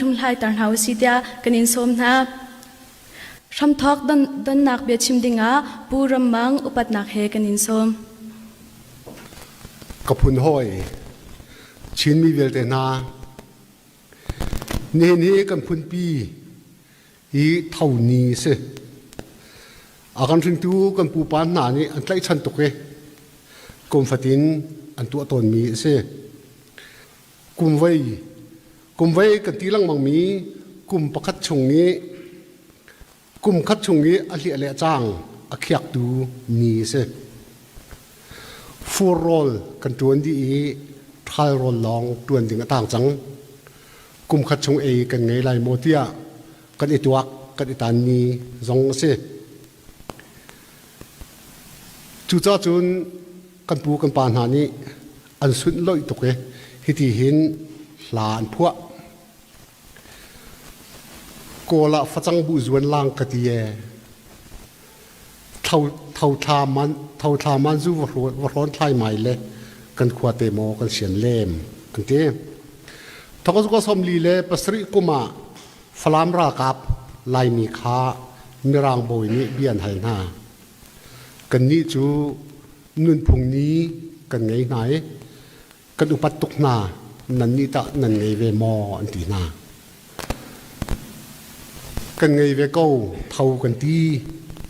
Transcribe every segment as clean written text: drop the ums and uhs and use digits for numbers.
hlunghlaiter hna usih tiah kan in sawm hna. Hramthawk donnak biachim dingah Pu Ram Mang upatnak he kan in sawm. Ka phun hawi Chinmi vialte hna nihin hi kan phunpi hi tho ni a si. A kan hringtu kan pupa hna nih an tlaihchan tuk i kum fatin an tuah tawnmi a si. Kumvei kumvei kan ti lengmangmi kum pakhat chung i kum khat chung i a hliah le a cang a khiaktu ni a si. Fur rawl kan ṭuan dih i ṭhal rawl lawng ṭuan ding a tang cang. Kum khat chung ei kan ngei lai maw tiah kan i tuak kan i tan ni zong a si. Cucaah cun kan pu kan pa hna nih an sunhlawih tuk i hiti hin hla an phuah. Kawl ah facang bu zuan lang ka ti ee. Tho thla man tho thla man zu va hrawn thlai mai le kan khua te maw kan sian lem an ti. Thawk 37 kum ah Falam ralkap Laimi kha Mirang bawi nih bia an hal hna. Kannih cu nunphung ni kan ngei hna i kan upat tuk hna nannih tah nan ngei ve maw an ti hna. Kan ngei ve ko tho kan ti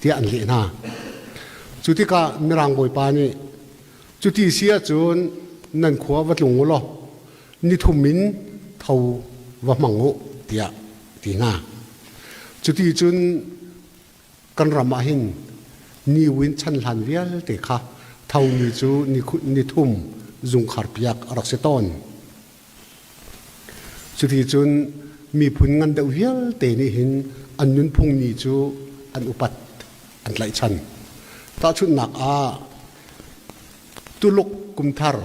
tiah an leh hna. Cu tikah Mirang bawipa nih cuti si ahcun nan khua va tlung u law nithum in tho va hmang u tiah ti hna. Cuti cun kan ram ah hin niwin chan hlan vialte kha tho ni cu nithum zungkhar piak a rak si tawn. Cuti cun miphun ngan deuh vialte nih hin an nunphung ni cu an upat an tlaihchan. Tahchunhnak ah Tuluk kumthar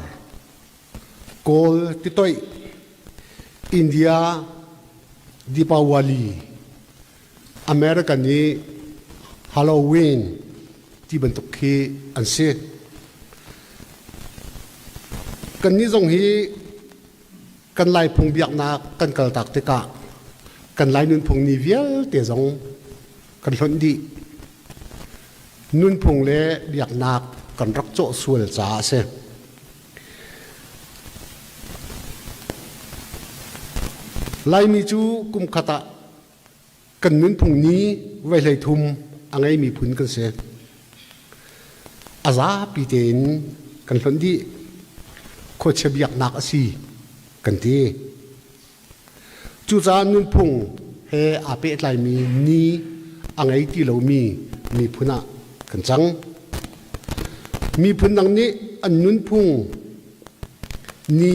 Kawl titoih, India Deepawali, American i Halloween ti bantuk khi an si. Kannih zong hi kan Lai phung biaknak kan kaltak tikah kan Lai nunphung ni vialte zong kan hlonh dih. Nunphung le biaknak kan rak cawh sual caah a si. Laimi cu kum khat ah kan nunphung ni voi 33 a ngeimi phun kan si. A zapi tein kan hlonh dih. Khuachia biaknak a si kan ti. Cucaah nunphung he aa pehtlaimi ni a ngei ti lomi miphun ah kan cang. Miphun dang nih an nunphung ni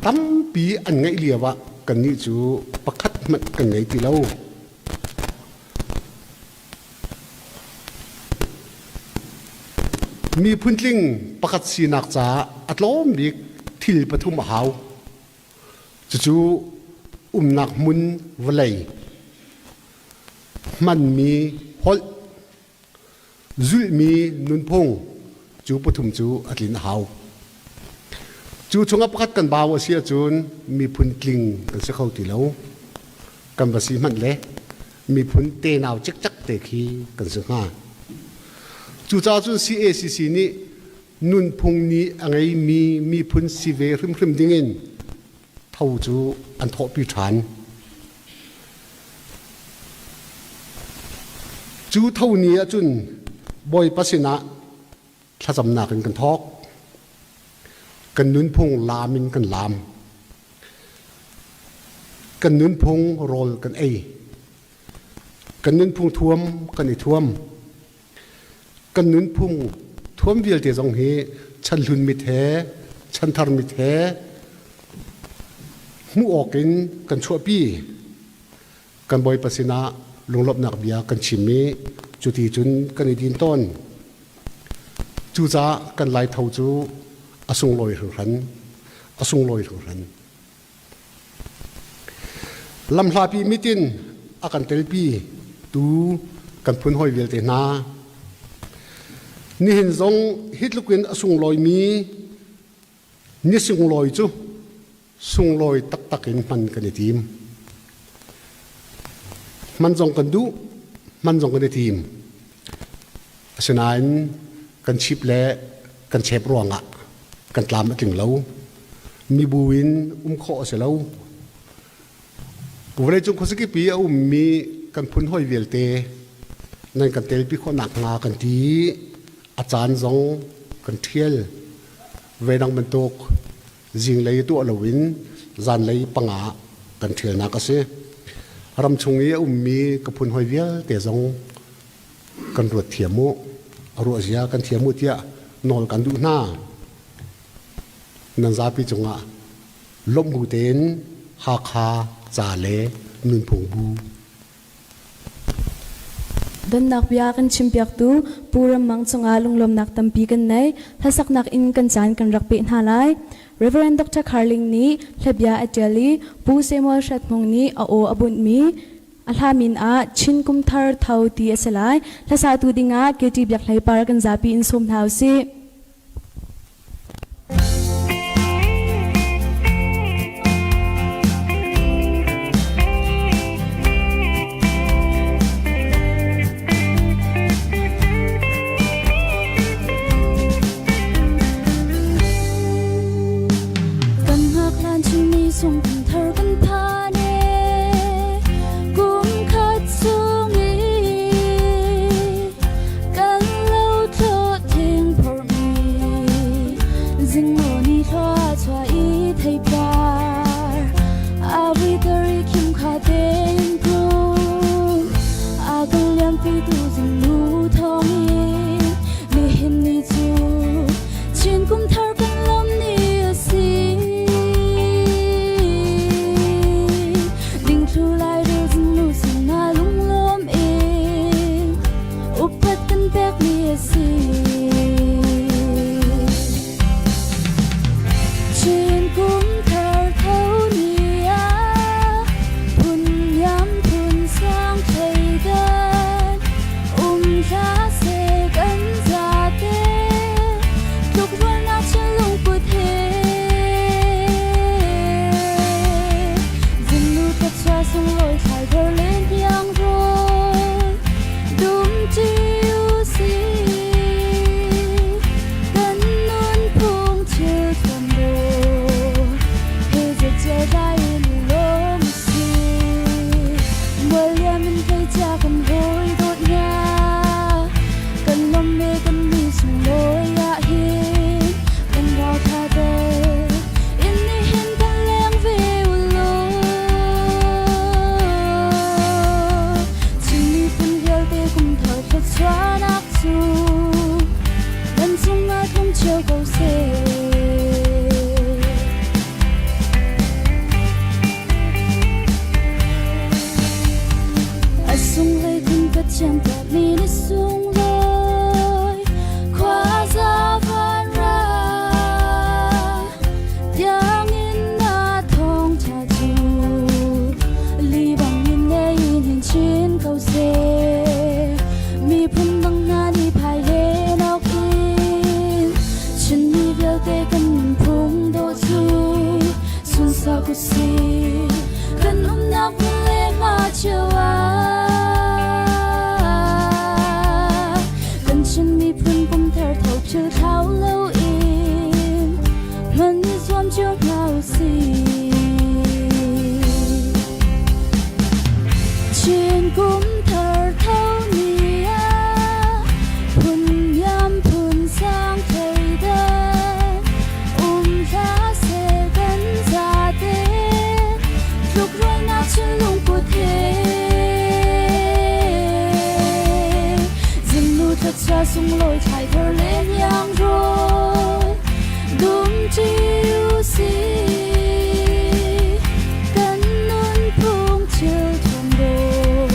tampi an ngeih lio ah kannih cu pakhat hmanh kan ngei ti lo. Miphun tling pakhat sinak caah a tlawm bik thil pathum a hau. Cucu umnak hmun vawlei, hmanmi holh, zulhmi nunphung cu pathum cu a tlin a hau. Cu chungah pakhat kan bau a si ahcun miphun tling kan si kho ti lo. Kan va si hmanh le miphun tenau cikcek te khi kan si hnga. Cucaah cun CACC nih nunphung nih a ngeimi miphun si ve hrimhrim dingin tho cu an thawhpi ṭhan. Cu tho ni ahcun Bawipa sinah thlacamnak in kan thawk. Kan nunphung laam in kan laam. Kan nunphung rawl kan ei. Kan nunphung thuam kan i thuam. Kan nunphung thuam vialte zong hi chanhlun mit he chanthar mit he hmuh awk in kan chuahpi. Kan Bawipa sinah lunglawmhnak bia kan chim i cuti cun kan i din tawn. Cucaah kan Laitho cu a sunglawi hringhran, a sunglawi hringhran. Lamhlapi mit in a kan telpi tu kan phun hawi vialte hna. Nihin zong hi tluk in a sunglawimi ni sunglawi cu sunglawi taktak in hman kan i tim. Hman zong kan duh, hman zong kan i tim. Asinain kan chip le kan chep ruangah kan tlam a tling lo. Mibu in um khawh a si lo. Vawleicung khuazakip i a ummi kan phun hawi vialte nan kan telpi khawh nakhnga kan ti i a caan zong kan ṭhial. Voidang bantuk zinglei tuah loin zanlei panga kan ṭhialnak a si. Ramchung i a ummi ka phun hawi vialte zong kan ruat thiam u, a ruah zia kan thiam u tiah nawl kan duh hna. Nan zapi cungah lawmh bu tein Hakha ca le nunphung bu. Donnak bia kan chimpiaktu Pu Ram Mang cungah lunglawmnak tampi kan nei. Hlasaknak in kan caan kan rak peh hna lai. Reverend Dr. Carling nih hlabia a ṭial i Pu Samuel Hrat Hmung nih a aw a bunhmi a hla min ah Chin Kum Thar Tho ti a si lai. Hlasatu dingah KT Biak Hlei Par kan zapi in sawm hna usih. Kan hngak hlan chimmi sung kum thar kan phan e kum khat chung i Kan lo thlawh thing phorhmi zingnaw ni thlua chuah i theipar a vui i khim kha tein tlung a kan liampitu zingnu thawngin nihin ni cu Chin kum thar kan lawm ni a si. Dingthlu lai rel zingnu sinah lunglawm in upat kan pekmi a si. Chin kum thar tho ni ah phun liam phun sang thleidan um hlah seh kan zate tlukrualnak chin lungput he Zingnu thluachuah sunglawi thlai len tiang rawl dum ṭi usih kan nunphung thil thuam dawh he zeitial dai in i lawm usih Mual liam in tleicia kan hawi dawt hna kan lawm e kan ni sunglawi ah hin kan ralṭha bel in nihin kan leng ve u law Chin miphun vialte kum thar thluachuahnak cu nan cungah tlung cio ko seh. A sunglawi khun Pathian pekmi ni sunglawi khuaza van ra tiangin na thawngṭha cu li bangin lei in hin chin ko seh. Miphun dang hna nih phai len awk in Chinmi vialte kan nunphung dawh cu sunsak usih. Kan umnak hmun le hma cio ah kan Chin miphun kum thar tho phil thlau loin hman i zuam cio hna usih. Chin kum thar tho ni ah phun niam phun sang thleidan um hlah seh kan zate tlukrualnak chin lungput he zingnu thluachuah sunglawi thlai thar le hniang rawl dum ṭi usih kan nunphung thil thuam dawh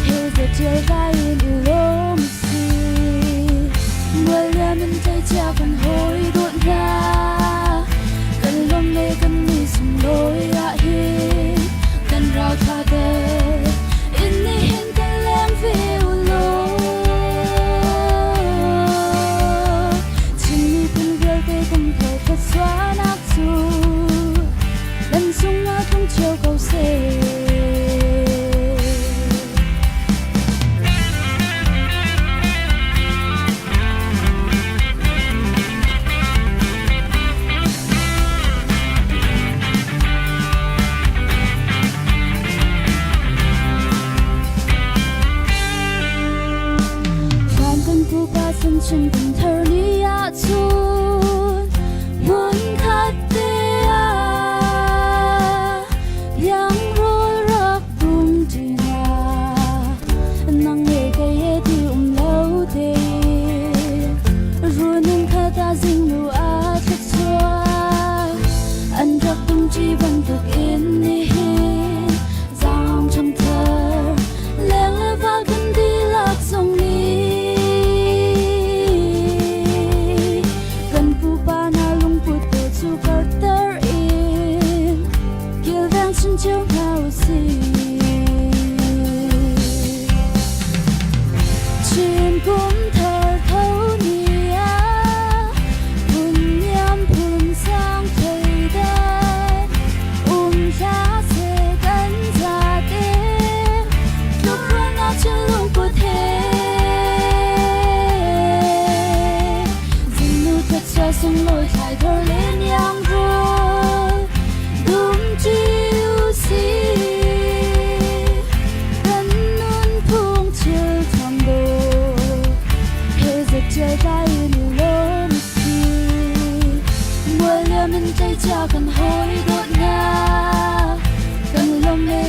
he zetial vai in i lawm usih mual liam in tleicia kan hawi dawt hna kan lawm le kan ni sunglawi ah hin kan ralṭha deuh in nihin kan leng ve u law Chin miphun vialte kum thar thluachuahnak cu nan cungah tlung cio ko seh.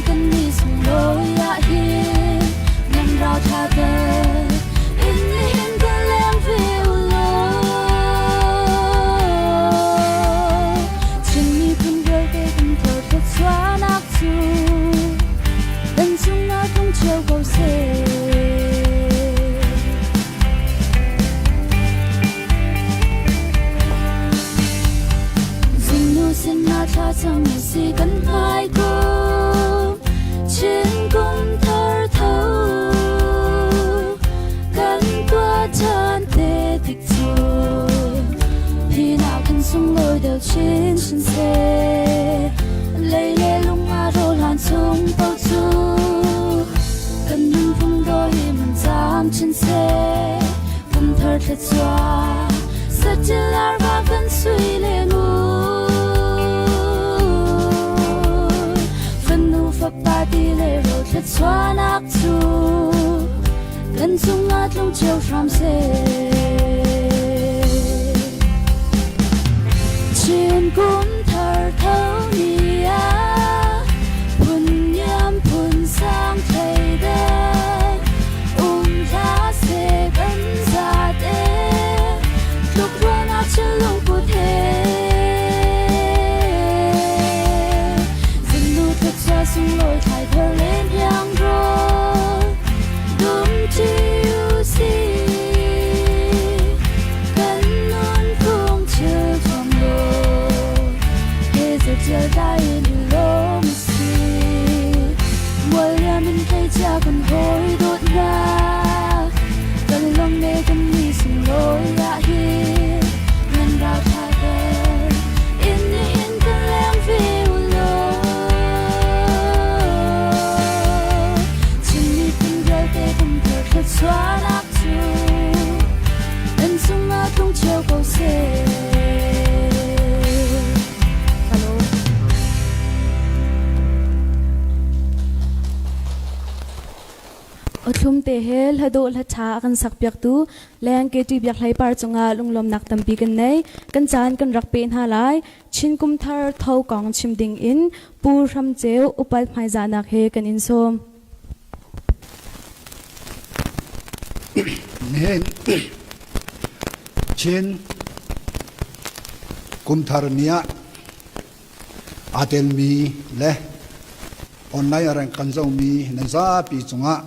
kan ni sunglawi ah hin nan rau tha tel in nihin kan leng ve u law. Chin miphun vialte kan thar thluachuahnak cu kan cungah tlung cio ko seh. Zingnu sinah thlacam si kan hmai kum Chin kum thar tho kan tuah ṭhan te tik cu hi nak kan sunglawi deuh chin chin seh lei le lung a rawl hlan chung paoh cu kan nunphung dawi man zaam chin seh kum thar thluachuah saṭil arva kan sui le ngun fanu fapa ti le ro thluachuahnak cu kan cungah tlung cio hram seh. Chin kum thar tho ni ah phun niam phun sang thleidan um hlah seh kan zate tlukrualnak chin-lungput he zingnu thluachuah sunglawi thlai thar len hiang rawl dum ṭi u sih kan nunphung thil thuam law he zetial dai in i lawm u sih mual liam in tleicia kan hawi dawtnak kan lawng ne kan ni sunglawi ah hin nan ral tha ter in nihin kan leng ve u law Chin miphun vialte kan thar thluachuahnak cu nan cungah tlung cio ko seh. Hello. Awthlum te he hladawh hla ṭha a kan sakpiaktu Leng KT Biak Hlei Par cungah lunglawmnak tampi kan nei. Kan caan kan rak pe hna lai. Chin kum thar tho kong chim ding in Pu Hram Ceu upat hmaizahnak he kan in sawm. Nihin Chin kum thar ni ah aa telmi le online a kan zohmi nan zapi cungah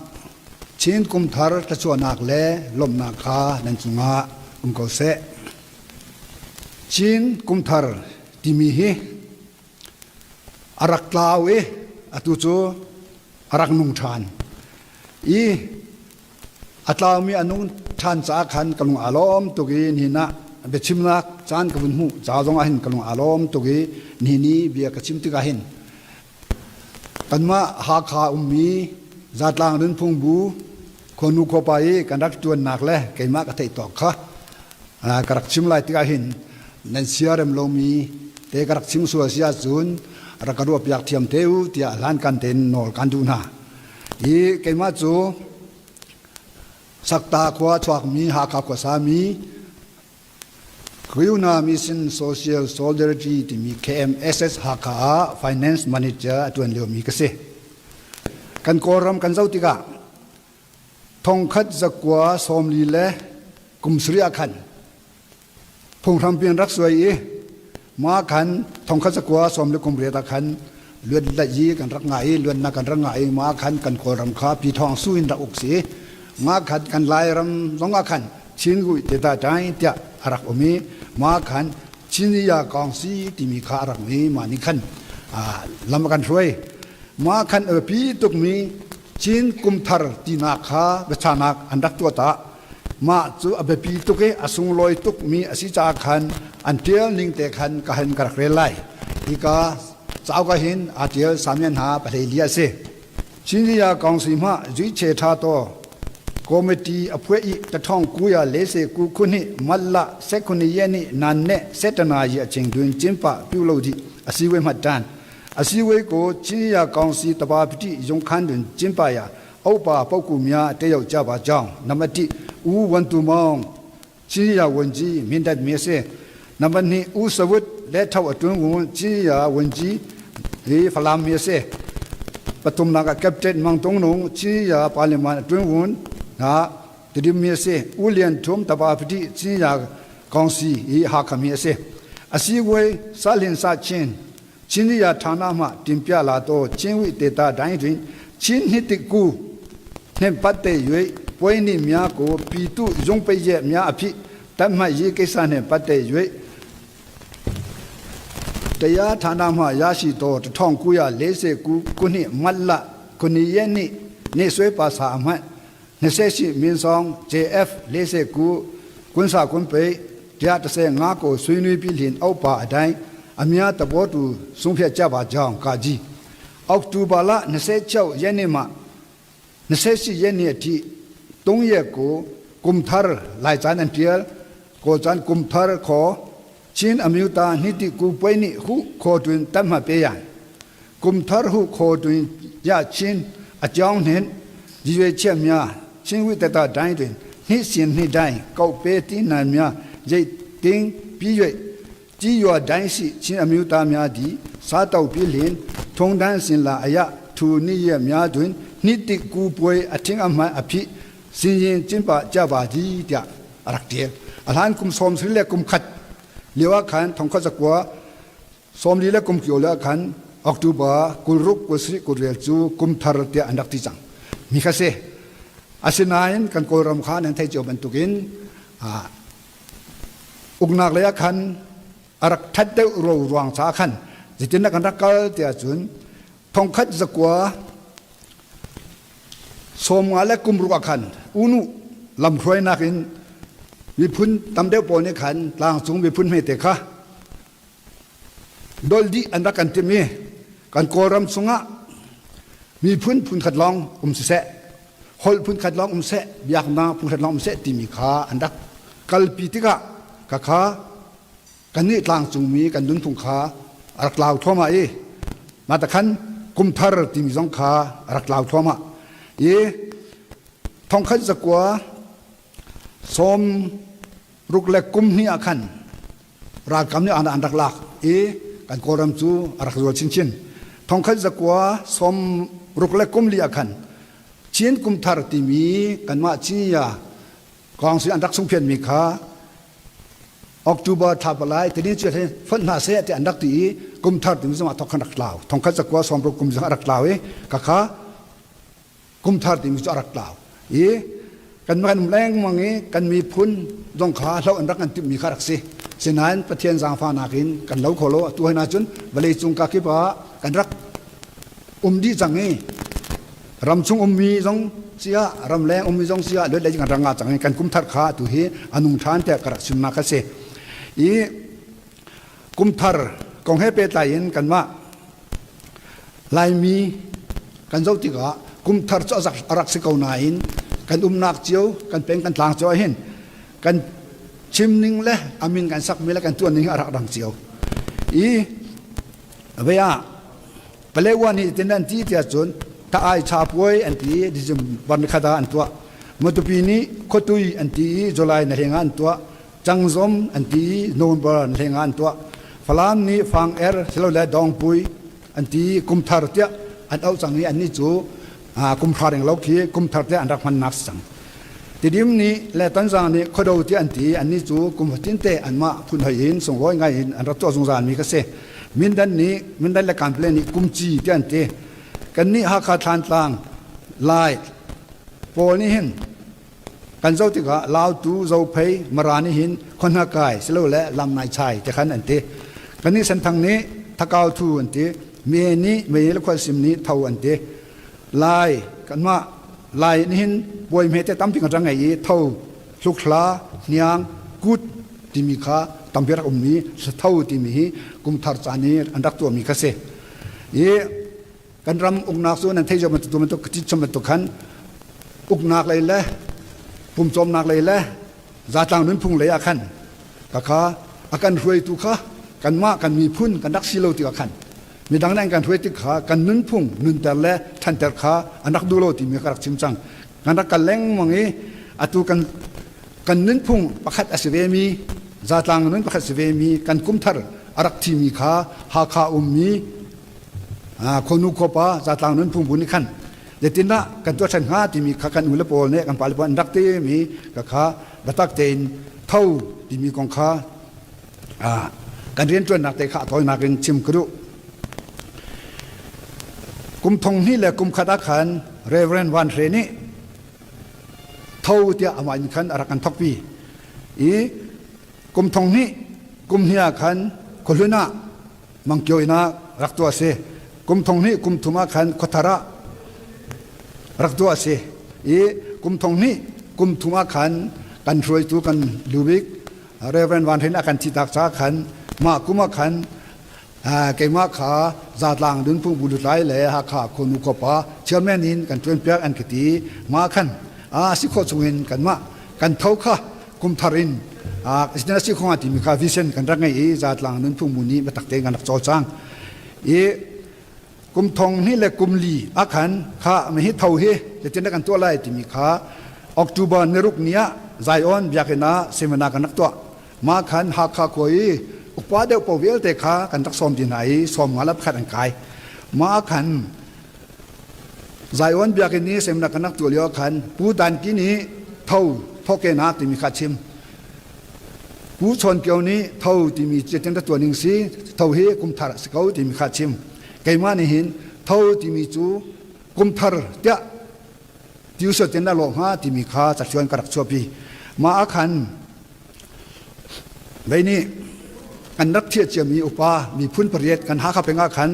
Chin kum thar thluachuahnak le lawmhnak kha nan cungah um ko seh. Chin kum thar timi hi a rak tlau i atu cu a rak nung ṭhan i A tlaumi a nung ṭhan caah khan ka lung aa lawm tuk i nihin ah biachimnak caan ka vun hmuh ca zong ah hin ka lung aa lawm tuk i nihin i bia ka chim tikah hin kanmah Hakha ummi zatlang nunphung bu khuanu khuapa i kan rak ṭuannak le keimah ka theih tawk kha ka rak chim lai tikah hin nan siarem lomi te ka rak chim sual si ahcun rak ka ruahpiak thiam te u tiah hlankan tein nawl kan duh hna. I keimah cu Sakta khua chuakmi Hakha khuasami Ryuna Mission Social Solidarity timi KMSS Hakha ah Finance Manager a ṭuan liomi ka si. Kan Kawlram kan zoh tikah thongkhat zakua sawmli le kum sarih ah khan Phunghrampi an rak suai i mah khan thongkhat zakua sawm le kum riat ah khan luat laih i kan rak ngah i luatnak kan rak ngah i mah khan kan Kawlram kha Pi Thawng Su in rak uk si. Mah khan kan Lairam zong ah khan Chin Gui te ta ṭai tiah a rak um i mah khan Chin-ya Kawng Si timi kha a rak um i mah nih khan lam a kan hruai. Mah khan a biapi tukmi Chin kum thar tinak kha biachahnak an rak tuah ta. Mah cu a biapi tuk i a sunglawi tukmi a si caah khan an ṭial ning te khan ka han ka rak rel lai. Hika cauk ah hin aa ṭial samian hna pahlei li a si. Chinria Council hma Zuiche Tha To Committee a phuah i tathong kuya lese ku khuni malla sekhuni ye ni nan ne setana ye ching dun chinpa piu lo di asiwe ma tan asiwe ko Chinria Council taba piti yong khan dun chinpa ya 欧巴包谷苗都要加把酱，那么的乌文都忙，只要文字明白没事，那么你五十五来头中文只要文字你发拉没事，不。Pathumnak ah Captain Mang Tung Nung Ciya Parliament Twinwun na Tidim mi a si. U Lian Thum Taba Piti Ciya Kongsi i Hakha mi a si. Asiwei Salin Sa Chin Chin ya Thana ma Timpia la to Chin wi te ta dai rin Chin hi tik ku hnem pat te yue poi ni mya ko pi tu yong pe ye mya aphi tam ma yi ke sa hnem pat te yue တရားဌာနမှရရှိသော1949ခုနှစ်မတ်လ9ရက်နေ့နေ့စွဲပါစာအမှတ်28မြင်းဆောင် JF 49ကွန်းစာကွန်းပိတ်135ကိုဆွေးနွေးပြီးလျင်အောက်ပါအတိုင်းအများသဘောတူဆုံးဖြတ်ကြပါကြောင်းကာကြီးအောက်တိုဘာလ26ရက်နေ့မှ 28ရက်နေ့အထိ3ရက်ကိုကုမ်သရလိုက်ချန်အန်တီယကိုချန်ကုမ်သရခေါ်ချင်းအမျိုးသားနှစ်တိကူပွဲနေ့ဟုခေါ်တွင်တတ်မှတ်ပေးရန်ကုမ်သရဟုခေါ်တွင်ရချင်းအကြောင်းနှင့်ရည်ရွယ်ချက်များချင်းဝိတတတိုင်းတွင်နှစ်စဉ်နှစ်တိုင်းကောက်ပဲတင်းနှံများရိတ်တင်းပြီး၍ကြီးရွာတိုင်းရှိချင်းအမျိုးသားများသည်စားတောက်ပြီးလျင်ထုံတန်းစင်လာအယထူနှစ်ရက်များတွင်နှစ်တိကူပွဲအထင်အမှန်အဖြစ်စင်ရင်ကျင်းပကြပါသည်တအရက်တေအလဟန်ကုမ်ဆ ோம் စရိလေကုမ်ခတ်လျဝခန်ထုံခတ်ကွာ som li le kum kio le khan october kulruk kusri kurel chu kum thar te an rak ti cang mi kha se asinain kan kawlram kha nan thei cio bantukin uknak lei ah khan a rak that deuh ro ruang cha khan zeitin na kan rak kal ti ahcun thongkhat zakua sawmnga le kumruk ah khan unu lamhruainak in miphun tam deuh pawl nih khan tlangcung miphun hmete kha dol dih an rak kan timh i kan Kawlram chungah miphun phunkhat lawng um siseh holh phunkhat lawng um seh biaknak phunkhat lawng um seh timi kha an rak kalpi tikah khakha kannih tlangcungmi kan nunphung kha a rak tlau thluahmah i mah takhan kumthar timi zong kha a rak tlau thluahmah i thongkhat zakua sawm ruk le kum hnih ah khan ralkap nih an rak lak i kan Kawlram cu a rak zual chinchin. Thongkhat zakua sawm ruk le kum li ah khan Chin kumthar timi kanmah Cinya kong an rak sungphianmi kha October thla palai tini cu fonh hna seh ti an rak ti i kumthar timi zong ah thok khan rak tlau. Thongkhat zakua sawm ruk kum zong a rak tlau i kakha kumthar timi cu a rak tlau i kan kan um lengmang i kan miphun zong kha hloh an rak kan timhmi kha rak si sinain Pathian zaangfahnak in kan lo kho lo atu hna cun vawlei cung ka kip ah kan rak um dih cang i ramchung ummi zong sia ramleng ummi zong sia luat lei kan ranga cang i kan kumthar kha atu hi anung ṭhan tiah ka rak chimnak kha si i kumthar kong he pehtlai in kanmah Laimi kan zoh tikah kumthar cu a rak si ko nain kan umnak cio kan peng kan tlang cio ahhin kan chim ning le amin kan sakmi le kan tuan ning a rak dang cio. I vei ah Palewa nih tin an ti tiah cun ta ai cha puai an ti December ni khat ah an tuah. Matupi nih khuatui an ti i July na hleng ah an tuah. Cangzom an ti i November an hleng ah an tuah. Falam nih fang er silole dawngpui an ti i kumthar tiah an auh cang i annih cu kumhra reng lo khi kumthar tiah an rak hmannak si cang. Tidim nih le Tonzang nih khuado tiah an ti i annih cu kum fatin te anmah phun hoi in sunglawi ngai in an rak tuah zungzal mi kha si. Mindan nih Mindan le Kanpele nih kumci tiah an ti. Kannih Hakha Thlantlang Lai pawl nih hin Kan zoh tikah Lautu, Zophei, Mara nih hin khuahna kai silole lam nai chai ti khan an ti. Kannih Senthang nih Thakau thu an ti. Me nih Mei le Khualsim nih Tho an ti. Lai kanmah Lai nih hin puai hmete tampi kan rak ngei i Tho, Hlukhla, Hniang, Kut timi kha tampi rak ummi Tho timi hi kumthar caan i an rak tuahmi kha si. I kan ram uknak cu nan thei bantuk bantuk chim bantuk khan uknak lei le pumcawmnak lei le zatlang nunphung lei ah khan ka kha a kan hruaitu kha kanmah kan miphun kan rak si lo tikah khan midang nih an kan hruai tik kha kan nunphung nunter le ṭhanter kha an rak duh lo timi ka rak chim cang kan rak kal lengmang i atu kan kan nunphung pakhat a si ve mi zatlang nun pakhat si ve mi kan kumthar a rak thimi kha Hakha ummi. Khuanu khuapa zatlang nunphung bu nih khan zeitindah kan tuah ṭhan hnga timi kha kan ule pawl nih kan pale pawl an rak timi ka kha biatak tein tho timi kong kha kan rianṭuannak te kha a tawinak in chim ka duh. Kum thong hnih le kum khat ah khan Reverend Van Hre nih tho tiah amah in khan a rak kan thokpi i kum thong hnih kum hnih ah khan khuahlun ah Mangkio inn ah rak tuah a si. Kum thong hnih kum thum ah khan khuathar ah rak tuah a si. I kum thong hnih kum thum ah khan kan hruaitu kan lubik Reverend Van Hrin a kan thihtak caah khan mah kum ah khan keimah kha zatlang nunphung bu lutlai le Hakha khuanu khuapa chairman in kan ṭuanpiak an ka ti. Mah khan a si khawh chungin kanmah kan tho kha kum thar in na si khong timi kha vision kan rak ngei i zatlang nunphung mu nih biatak tein kan rak cawlcang i kum thong hnih le kum li akhan kha hi tho hi zeitin kan tuah lai timi kha October niruk ni ah Zion biakinn ah seminar kan rak tuah ma khan Hakha khua i upa deuh po vialte kha kan rak sawm ti hna i sawm nga le pakhat an kai ma khan Zion biakinn i semnak kan rak tuah lio khan Pu Dan Ki nih tho thawkenak timi kha chim. Pu Chawn Kio nih tho timi cetin ra tuah ning si tho hi kumthar a si ko timi kha chim. Keimah nih hin tho timi cu kumthar tiah tiusat in a lawh hnga timi kha caṭuan ka rak chuahpi. Mah ah khan Vei nih kan rak thiah ciami upa miphun pariat kan Hakha peng ah khan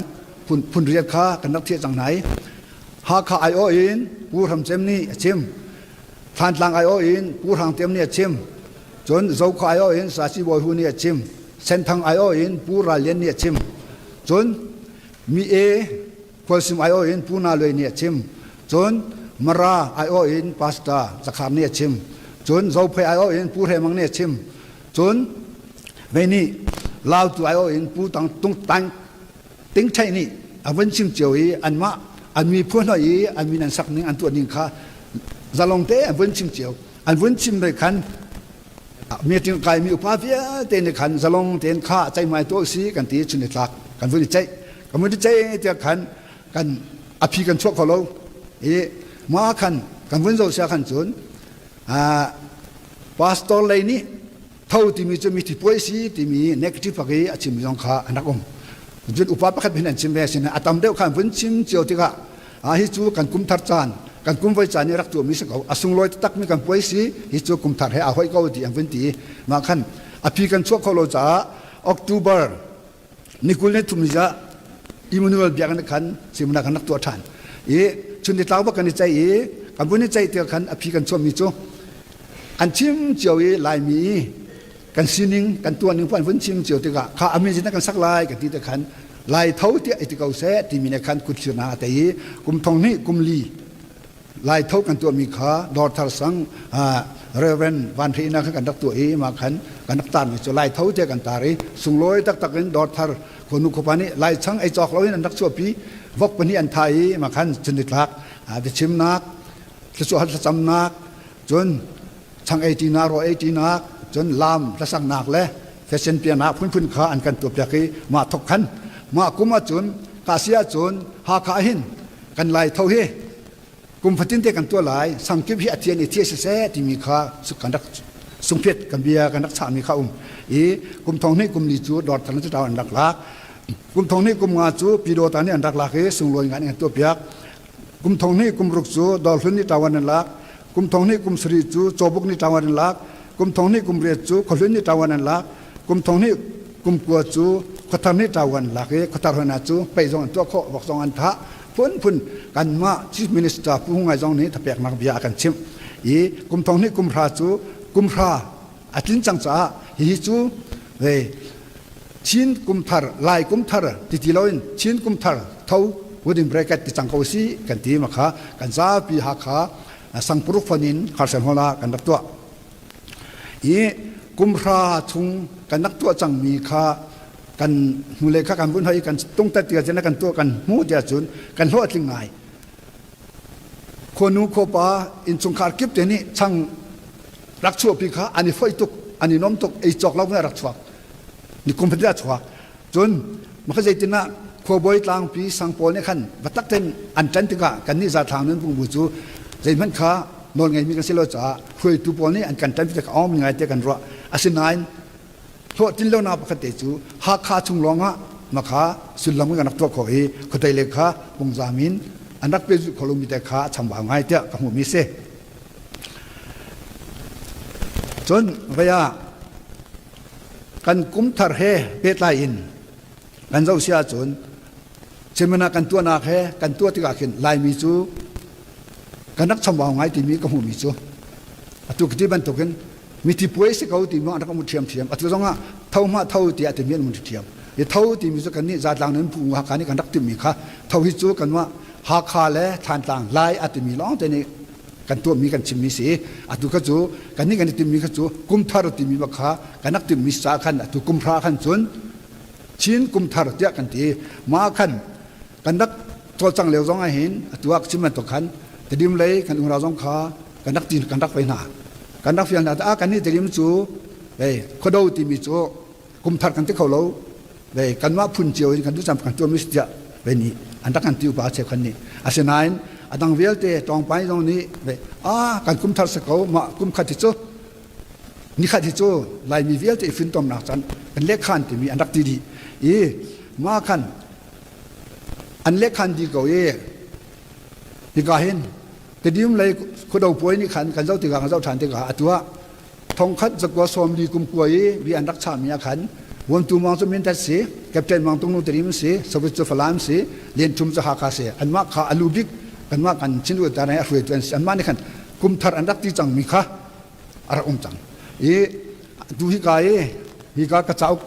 phun, phun riat kha kan rak thiah cang hna i Hakha aiawh in Pu Hram Cem nih a chim. Thantlang aiawh in Pu Hrang Tem nih a chim. Cun Zokhua aiawh in Saci Bawi Hu nih a chim. Senthang aiawh in Pu Ral Lian nih a chim. Cun Mi E Khualsim aiawh in Pu Na Luai nih a chim. Cun Mara aiawh in Pastor Zakhar nih a chim. Cun Zophei aiawh in Pu Hre Mang nih a chim. Cun vei nih Lautu aiawh in Pu Tang Tung Tang Ting Ṭhei nih a vun chim cio i anmah an miphun hoi i an min an sak ning an tuah ning kha zalong te an vun chim cio. An vun chim ve khan meeting kaimi upa vialte nih khan zalong tein kha ceihmai tuah si kan ti chun tlak kan vun i ceih kan vun i ceih tiah khan kan a phi kan chuah kho lo i mah khan kan vun zoh sia khan cun pastor lei nih tho timi cu mithi puai si timi negative pak i a chim zong kha an rak um cun upa pakhat hin an chim ve sin a tam deuh khan vun chim cio tikah a hi cu kan kum thar caan kan kum voi caan i rak tuahmi si ko a sunglawi takmi kan puai si hi cu kum thar he aa hoih ko ti an vun ti mah khan a phi kan chuah kho lo caah October ni kul ni thum ni ah Emmanuel biakinn khan simna kan rak tuah ṭhan i chun ni tlau bak kan i ceih i kan vun i ceih tiah khan a phi kan chuahmi cu an chim cio i Laimi i kan sining kan tuahning an vun chim cio tikah kha a min kan sak lai kan ti te khan Lai tho tiah i ti ko seh timi ne khan kut thirnak a tei i kum thong hnih kum li Lai tho kan tuahmi kha Dawrthar sang Reverend Van Hre inn ah khan kan rak tuah i mah khan kan rak tarmi cu Lai tho tiah kan tar i sunglawi taktak in Dawrthar khuanu khuapa nih Lai chang ei cawk loin an rak chuahpi vok pahnih an thah i mah khan chun-nitlak biachimnak thluachuah thlacamnak cun chang ei ṭinak rawl ei ṭinak cun laam hlasaknak le fashion pianak phunphun kha an kan tuahpiak i mah thok khan mah kum ahcun ka si ahcun Hakha hin kan Lai tho hi kum fatin te kan tuah lai sangkip hi a thian i thia siseh timi kha kan rak sungphiat kan bia kan rak chahmi kha um i kum thong hnih kum li cu dawr thang cu an rak lak kum thong hnih kum nga cu pidawta nih an rak lak i sunglawi ngai an tuahpiak kum thong hnih kum ruk cu dawrhlun nih ṭawan an lak kum thong hnih kum sarih cu cawbuk nih ṭawan an lak kum thong hnih kum riat cu khuahlun nih ṭawan an lak kum thong hnih kum kua cu khuathar nih ṭawan an lak i khuathar hna cu pei zong an tuah khawh vok zong an thah phunphun kanmah chief minister Pu Hung Ngai zong nih thapeknak bia a kan chimh i kum thong hnih kum hra cu kum hra a tlin cang caah hihi cu ve Chin kum thar Lai kum thar ti ti loin Chin kum thar tho within bracket ti cang ko si kan ti ma kha kan zapi Hakha sangpuruk fon in kharsen hall ah kan rak tuah i kum hra chung kan rak tuah cangmi kha kan hnulei kha kan vun hoi kan tungtat tia cun kan tuah kan hmu tia cun kan hlawhtling ngai Khuanu khuapa innchungkhar kip te nih chang rak chuahpi kha an i foih tuk, an i nuam tuk, ei cawk lo rak chuak. Ni kum fatin a chuak. Cun maka zeitin ah. khuabawi tlangpi sang pawl nih khan biatak tein an ṭan tikah kannih zatlang nun bungbu cu zeihmanh kha nawl ngeimi kan si lo caah hruaitu pawl nih an kan ṭan tikah awm ngai te kan ruah. Asinain hlawhtlin lonak pakhat te cu Hakha chung lawngah makha sullam kan rak tuah khawh i khuatei le kha pungzam in an rak pehzulh kho lomi te kha a chambau ngai tiah ka hmuhmi si. Cun vei ah kan kum thar he pehtlai in kan zoh si ahcun seminar kan tuahnak he kan tuah tikah khin Laimi cu kan rak chambau ngai timi ka hmuhmi cu atu ka ti bantukin mithi puai si ko timi an rak um ṭhiamṭhiam. Atu zongah tho hma tho tiah timi an um ṭhiam. I tho timi cu kannih zatlang nun phu Hakha nih kan rak timmi kha tho hi cu kanmah Hakha le Thantlang Lai a timi lawng te nih kan tuahmi kan chimmi si. Atu kha cu kannih kan i timmi kha cu kumthar timi bak kha kan rak timmi ca khan atu kumhra khan cun Chin kumthar tiah kan ti. Mah khan kan rak cawlcang lio zong ah hin atu ah chim bantuk khan Tedim lei kan unau zong kha kan rak tin kan rak ve hna. Kan rak fial hna ah kannih Tedim cu ei khuado timi cu kumthar kan ti kho lo ve kanmah phun cio in kan duh cam kan tuahmi si tiah ve nih an rak kan ti upa cheukhat nih. Asinain a dang vialte tawngpai zong nih ve ah kan kumthar si ko mah kumkhat hi cu nikhat hi cu Laimi vialte i funtomnak caan kan lehkhan timi an rak ti dih i mah khan an lehkhan dih ko i hika hin Tedim lei khuado puai nih khan kan zoh tikah kan zoh ṭhan tikah atu ah thongkhat zakua 40 kum kua i bi an rak chahmi ah khan Vuantu Mang cu Mindat si, Captain Mang Tung Nu Tedim si, Soviet cu Falam si, Lian Thum cu Hakha si. Anmah kha alu bik kanmah kan Chin u ta a hruaitu an si. Anmah nih khan kum thar an rak ti cangmi kha a rak um cang. I tu hika i hika ka cauk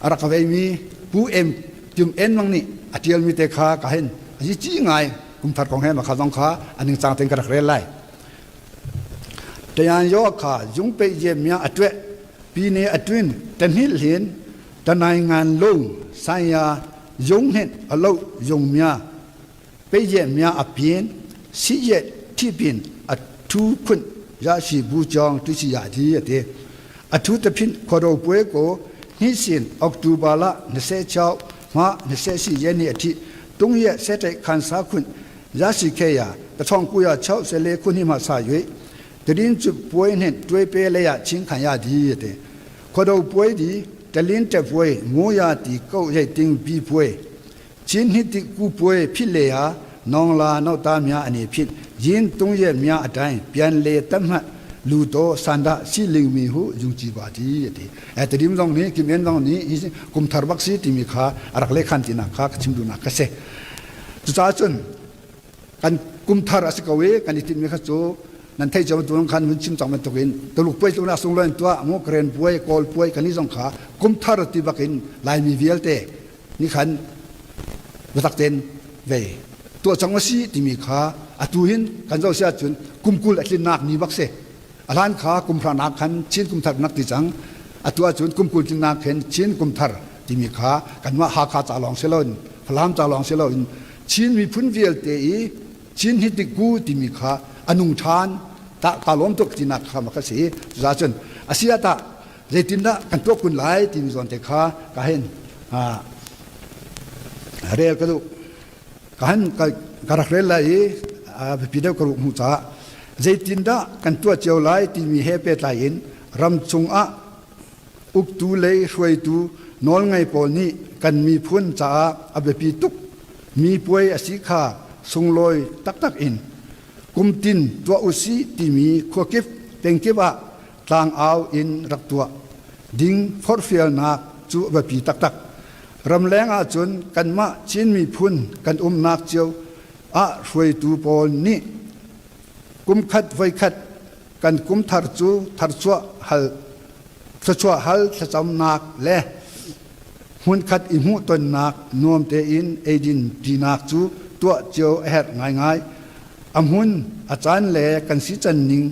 a rak veimi Pu Em Tim En Mang nih a ṭialmi te kha ka hin a ci ngai kum thar kong he ma kha zong kha a ningcang tein ka rak rel lai. Tayan yo kha jung pe je mya a tueh pi ne a twin tahnil hin tanai ngan lung saya jung hin a lo jung mya pe je mya a pin si je thi pin a thu khun ya si bu chong tu si ya thi ate a thu te phin khoro pue ko ni sin October la na se chau ma na se si ye ni athi tung ye se te khan sa khun ya si khe ya ta thong ku ya chau se le khun hi ma sa yue တရင်ချပွေးနှင့်တွေးပေးလျက်ချင်းခံရသည်တဲ့ခဒုပွေးသည်တလင်းတပွေးငိုရသည်ကုတ်ရိတ်တင်းပြီးပွေးချင်းနှစ်တိကူပွေးဖြစ်လေဟာနောင်လာနောက်သားများအနေဖြင့်ယင်းသုံးရက်များအတိုင်းပြန်လေတတ်မှတ်လူတော်စန္ဒရှိလိမ့်မည်ဟုယုံကြည်ပါသည်တဲ့အဲတတိမဆောင်နေကိမန်ဆောင်နေကုမ်သရဘက်စီတိမိခာအရက်လေခန်တိနာခါချင်ဒူနာကဆေသူချွန်း kan kum thar a si ko i kan i tinhmi kha cu nan theih cio bantuk khan hun chim cang bantukin Tuluk puai tluknak sunglawi in tuah mu Karen puai Kawl puai kan i zong kha kum thar ti bakin Laimi vialte nih khan biatak tein ve tuah cang a si timi kha atu hin kan zoh si ahcun kum 20 a tlinnak ni bak si. A hlan kha kum hranak khan Chin kum thar nak ti cang. Atu ahcun kum 20 tlinnak khin Chin kum thar timi kha kanmah Hakha ca lawng si loin Falam ca lawng si loin Chin miphun vialte i Chin hitiku timi kha a nung ṭhan ta ka lawm tuk tinak kha mak a si. Cucaah cun a si ah tah zeitindah kan tuah kun lai timi zawn te kha ka hin rel ka duh. Ka han ka rak rel lai i a biapi deuh ka ruh hmuh caah zeitindah kan tuah cio lai timi he pehtlai in ram chungah uktu lei hruaitu nawlngei pawl nih kan miphun caah a biapi tuk mi puai a si kha sunglawi taktak in kumtin tuah usih timi khuakip pengkip ah tlangau in rak tuah ding forhfialnak cu a biapi taktak. Ramleng ahcun kanmah Chin miphun kan umnak cio ah hruaitu pawl nih kumkhat voikhat kan kumthar cu tharchuah hal thluachuah hal thlacamnak le hmunkhat i hmuhtonnak nuam tein eidin ṭinak cu tuah cio a herh ngaingai. A hmun, a caan le kan sican ning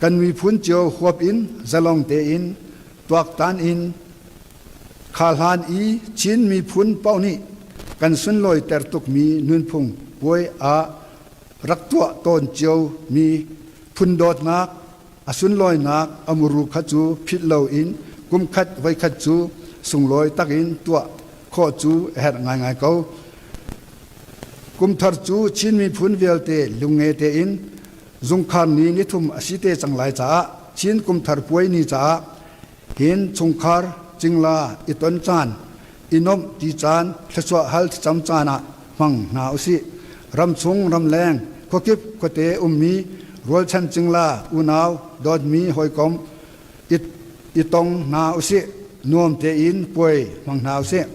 kan miphun cio huap in zalong tein tuaktan in kha hlan i Chin miphun paoh nih kan sunlawiter tukmi nunphung puai ah rak tuah tawn cio mi phun dawtnak a sunlawinak a muru kha cu philh loin kumkhat voikhat cu sunglawi takin tuah. khawh cu a herh ngaingai ko. Kumthar cu Chin miphun vialte lungnge tein zungkhar ni nithum a si te cang lai caah Chin kumthar puai ni caah hin chungkhar cingla i ton caan i nuamh ti caan thluachuah hal thlacam caan ah hmang hna usih. Ramchung ramleng khuakip khuate ummi rualchan cingla unau dawtmi hawikom i tong hna usih. Nuam tein puai hmang hna usih.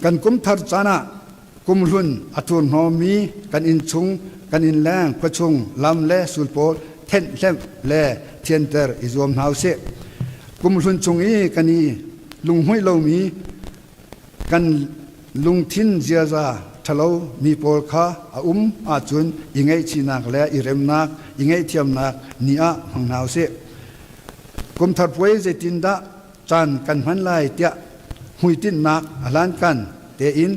Kan kumthar caan ah kumhlun a thurhnawmmi kan innchung kan innleng khuachung lam le sul pawl thenh hlemh le thianter i zuam hna usih. Kumhlun chung i kan i lunghmuih lomi kan lungthin ziaza ṭhalo mi pawl kha a um ahcun i ngaihchihnak le i remnak i ngaihthiamnak ni ah hmang hna usih. Kumthar puai zeitindah caan kan hman lai tiah hmuitinhnak a hlankan tein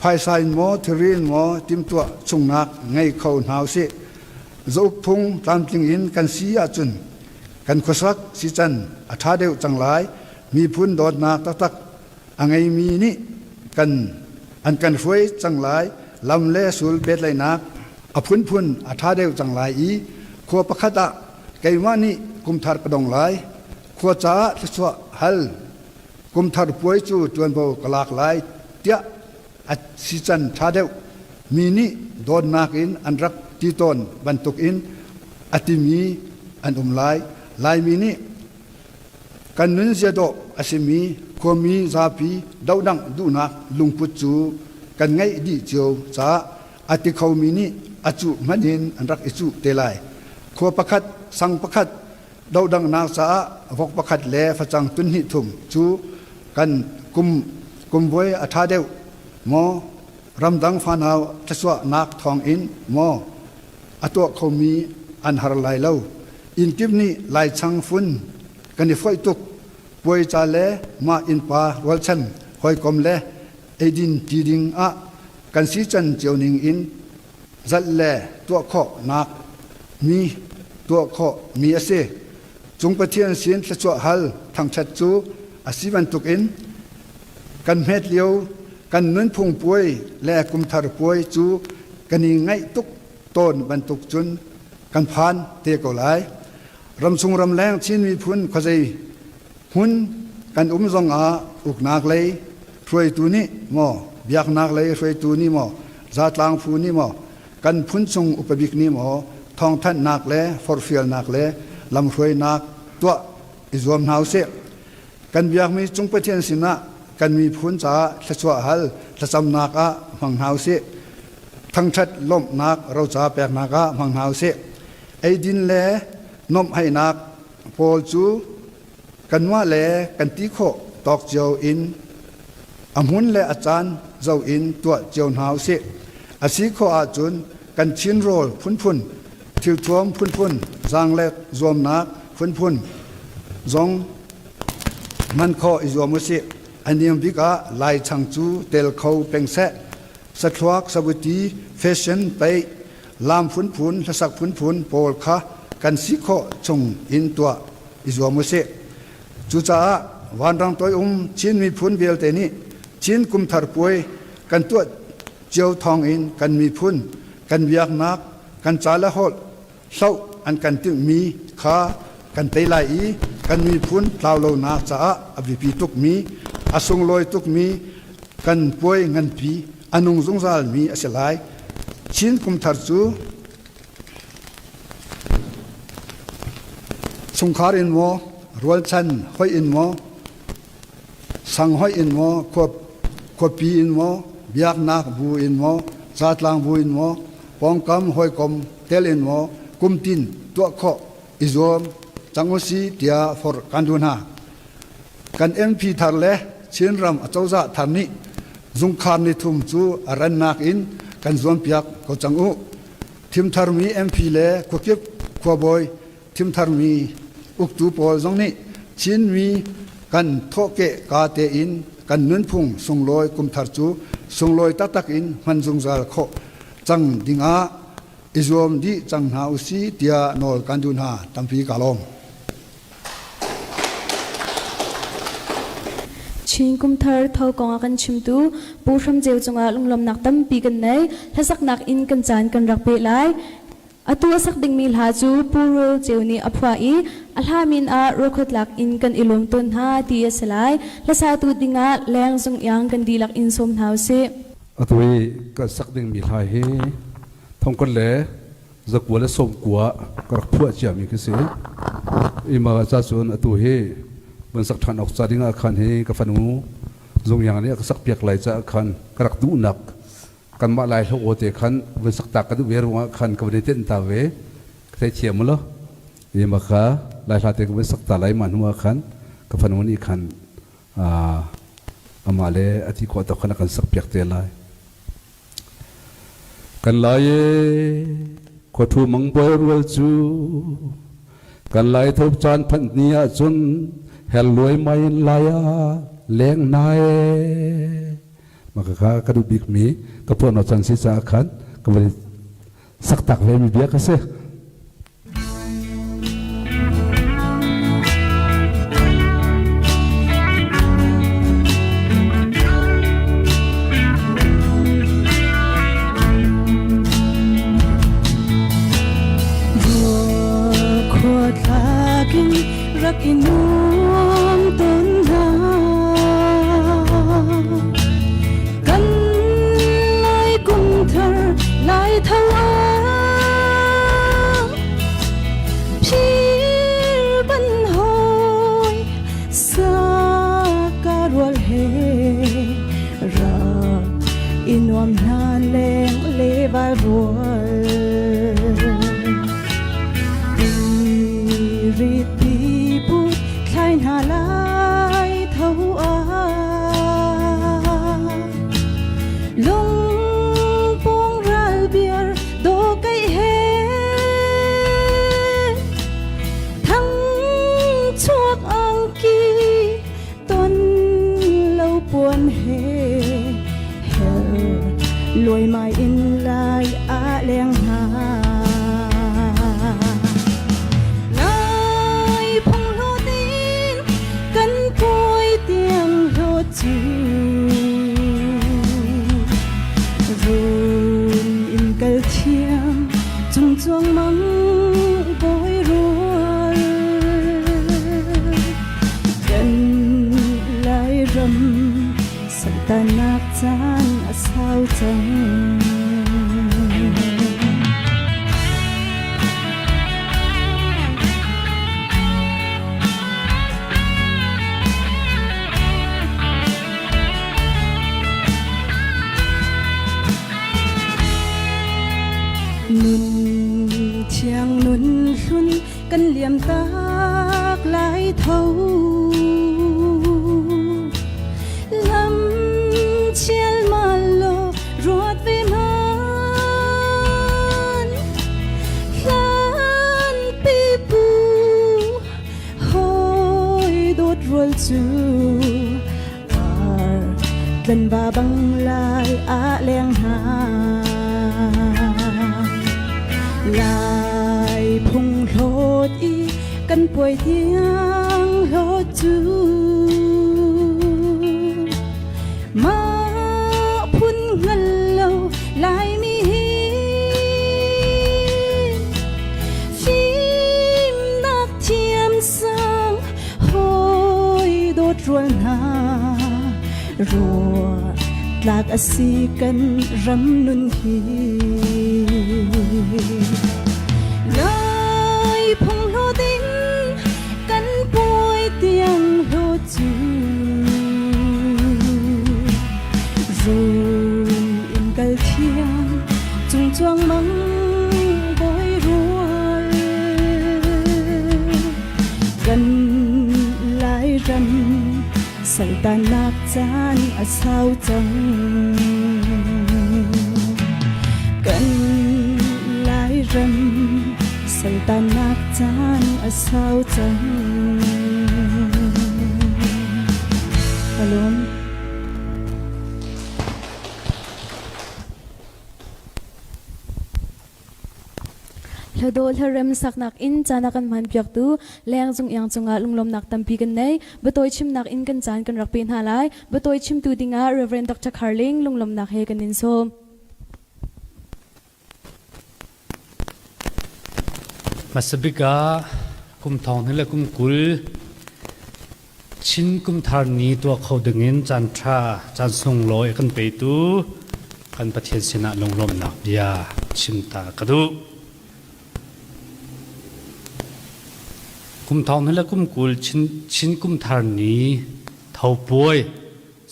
phaisa in maw thilri in maw timhtuah chungnak ngei kho hna usih. Zauk phung tlamtling in kan si ahcun kan khuasak sican a ṭha deuh cang lai. Miphun dawtnak taktak a ngeimi nih kan an kan hruai cang lai. Lam le sul pehtlaihnak a phunphun a ṭha deuh cang lai i khua pakhat ah keimah nih kumthar ka dong lai. Khua caah thluachuah hal kumthar puai cu ṭuanvo ka lak lai tiah a sican ṭha deuh mi nih dawtnak in an rak ti tawn bantukin a timi an um lai. Laimi nih kan nunzia dawh a simi khuami zapi dohdangh duhnak lungput cu kan ngeih dih cio caah a ti khomi nih a cuh hmanh in an rak i cuh te lai. Khua pakhat, sang pakhat dohdanghnak caah vok pakhat le facang tun hnih thum cu kan kum kumvuai a ṭha deuh maw ramdang fanau thluachuahnak thawngin maw a tuah khomi an har lai lo innkip nih laichang fun kan i foih tuk puai ca le mah innpa rualchan hawikom le eidin ti ding ah kan si can cio ning in zalh le tuah khawhnak mi tuah khawh mi a si. Cung Pathian sin thluachuah hal thangṭhat cu a si bantukin kan hmet lio kan nunphung puai le kumthar puai cu kan i ngaih tuk tawn bantuk cun kan phan te ko lai. Ramchung ramleng Chin miphun khuazei hmun kan um zongah uknak lei hruaitu nih maw biaknak lei hruaitu nih maw zatlang phu nih maw kan phun chung upabik nih maw thawngthanhnak le forhfialnak le lamhruainak tuah i zuam hna usih kan biakmi cung Pathian sinah kan miphun caah thluachuah hal thlacamnak ah hmang hna usih thangṭhat lawmhnak roca peknak ah hmang hna usih eidin le nuamhhainak pawl cu kanmah le kan ti khawh tawk cio in a hmun le a caan zoh in tuah cio hna usih. A si khawh ahcun kan Chin rawl phunphun, thilthuam phunphun, zaanglek zuamnak phunphun zong hman khawh i zuam usih. A niam bik ah Lai chang cu tel kho peng seh. Sathluak, sabuti, fashion, paih, laam phunphun, hlasak phunphun pawl kha kan si khawh chung in tuah i zuam usih. Cucaah vanrang toi um Chin miphun vialte nih Chin kumthar puai kan tuah cio thawngin kan miphun, kan biaknak, kan ca le holh hloh an kan timhmi kha kan tei lai i kan miphun tlaulonak caah a biapi tukmi, a sunglawi tukmi kan puai nganpi a nung zungzalmi a si lai. Chin kumthar cu chungkhar in maw, rualchan hoih in maw, sang hoih in maw, khuapi in maw, biaknak bu in maw, zatlang bu in maw, pawngkam hawikom tel in maw kumtin tuah khawh i zuam cang usih tiah forh kan duh hna. Kan MP thar le Chinram acozah thar nih zungkhar nithum cu a rannak in kan zuampiak ko cang u. Thimtharmi MP le khuakip khuabawi thimtharmi uktu pawl zong nih Chinmi kan thawhkeh ka tein kan nunphung sunglawi kumthar cu sunglawi taktak in hman zungzal khawh cang dingah i zuam dih cang hna usih tiah nawl kan duh hna. Tampi ka lawm. Chin Kumthar tho kong a kan chimtu Pu Hram Ceu cungah lunglawmnak tampi kan nei. Hlasaknak in kan caan kan rak peh lai. Atu a sak dingmi hla cu Pu Rul Ceu nih a phuah i a hla min ah Ruakhawtlak in kan i lawm tawn hna ti a si lai. Hlasatu dingah Leng Zung Iang kan dihlak in sawm hna usih. Atu i kan sak dingmi hla hi thongkhat le zakua le sawmkua ka rak phuah ciami khi si. Ima ca cun atu hi van sak ṭhan awk ca ding ah khan hi ka fanu Zung Iang nih a ka sak piak lai caah khan ka rak duhnak kanmah lai hlo aw te khan vun sak ta ka duh ve ruangah khan ka van i tenh ta ve ka theithiam mu lo ima kha lai hla te ka vun sak ta lai ma hnu ah khan ka fanu nih khan amah le a ti khawh tawk khan a kan sak piak te lai kan lai e khuathu mang bawi rual cu kan lai thop caan phanh ni ah cun hel luai mai in lai ah leng na e Maka kha ka duh bikmi ka phuah chan si caah khan ka van saktak ve mi bia ka si. Rak i nuam tawn hna Kan lai kum thar lai tho ah phir ban hoi sa ka rual he rak i nuam hna leng le val rual Rit pipu thlai hna lai tho ah lungpung ral biar do kai he thang chuak angki ton lo puan he her luai mai in lai a leng hna lai phung hlo tin kan puai tiang hlo chu run in kal thiam chung chuang mang bawi rual Kan Lairam saltanak caan a sau cang. Nun thiang nun hlun kan liam tak lai tho lam chial mal lo ruat ve man hlan pi pu hoi dawt rual cu ar tlan ba bang lai a leng hna lai phung hlawt i kan puai tiang hlawt cu ma phun hngal lo laimi hi fimnak thiam sang Hawi dawt rual hna rua tlak a si kan ram nun hi Lai phung hlo ding kan puai tiang hlo cu Run in kal thiam cung chuang mang bawi rual Kan Lairam saltanak caan a sau cang. Kan Lairam saltanak caan a sau cang. Kalawm. Hladawh hlarem saknak in caan a kan hmanpiaktu leng Zung Iang cungah lunglawmnak tampi kan nei. Biatawi chimnak in kan caan kan rak pe hna lai. Biatawi chimtu dingah Rev. Dr. Carling lunglawmnak he kan in sawm. Hmasabik ah kum thong le kum 20 Chin kum thar ni tuah kho dingin caan ṭha caan sunglawi a kan petu kan Pathian sinah lunglawmhnak bia chim ta ka duh. Kum thong le kum 20 Chin, Chin kum thar ni tho puai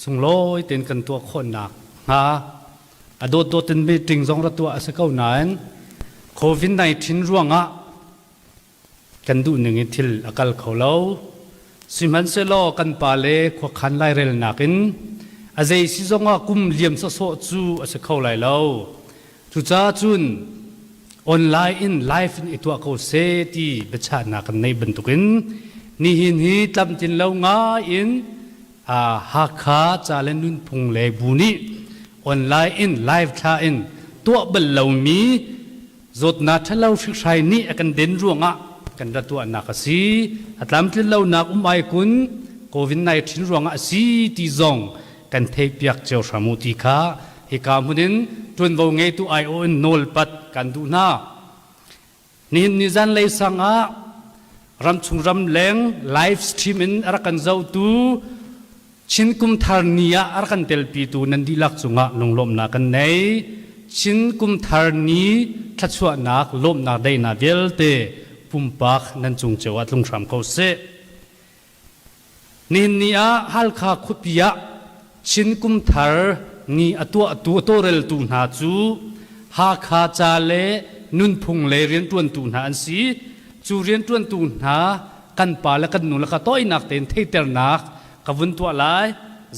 sunglawi tein kan tuah khawhnak hnga a dawtdawt in meeting zong ra tuah a si ko nain COVID-19 ruangah kan duh ning in thil a kal kho lo. Sihmanhsehlaw kan pale khuakhan lairelnak in a zei si zongah kum liam sawsawh cu a si kho lai lo. Cucaah cun online in live in i tuah ko seh ti biachahnak kan neih bantukin nihin hi tlamtlin lo ngai in Hakha ca le nunphung le bu nih online in live thla in tuah bal lomi zawtnak ṭhalo hrikhrai nih a kan den ruangah kan ra tuahnak a si. A tlamtlin lonak um ai kun COVID-19 ruangah a si ti zong kan theihpiak cio hram u ti kha hika hmun in ṭuanvo ngeitu aiawh in nawlpat kan duh hna. Nihin ni zanlei sang ah ramchung ramleng live stream in a rak kan zohtu Chin kum thar ni ah a rak kan telpitu nan dihlak cungah lunglawmhnak kan nei. Chin kum thar ni thluachuahnak lawmhnak daihnak vialte pumpak nan cung cio ah tlung hram ko seh. Nihin ni ah Halkha khuapi ah Chin kum thar ni a tuahtu a tawlreltu hna cu Hakha ca le nunphung lei rianṭuantu hna an si. Cu rianṭuantu hna kan pa le kan nu le ka tawinak tein theiternak ka vun tuah lai.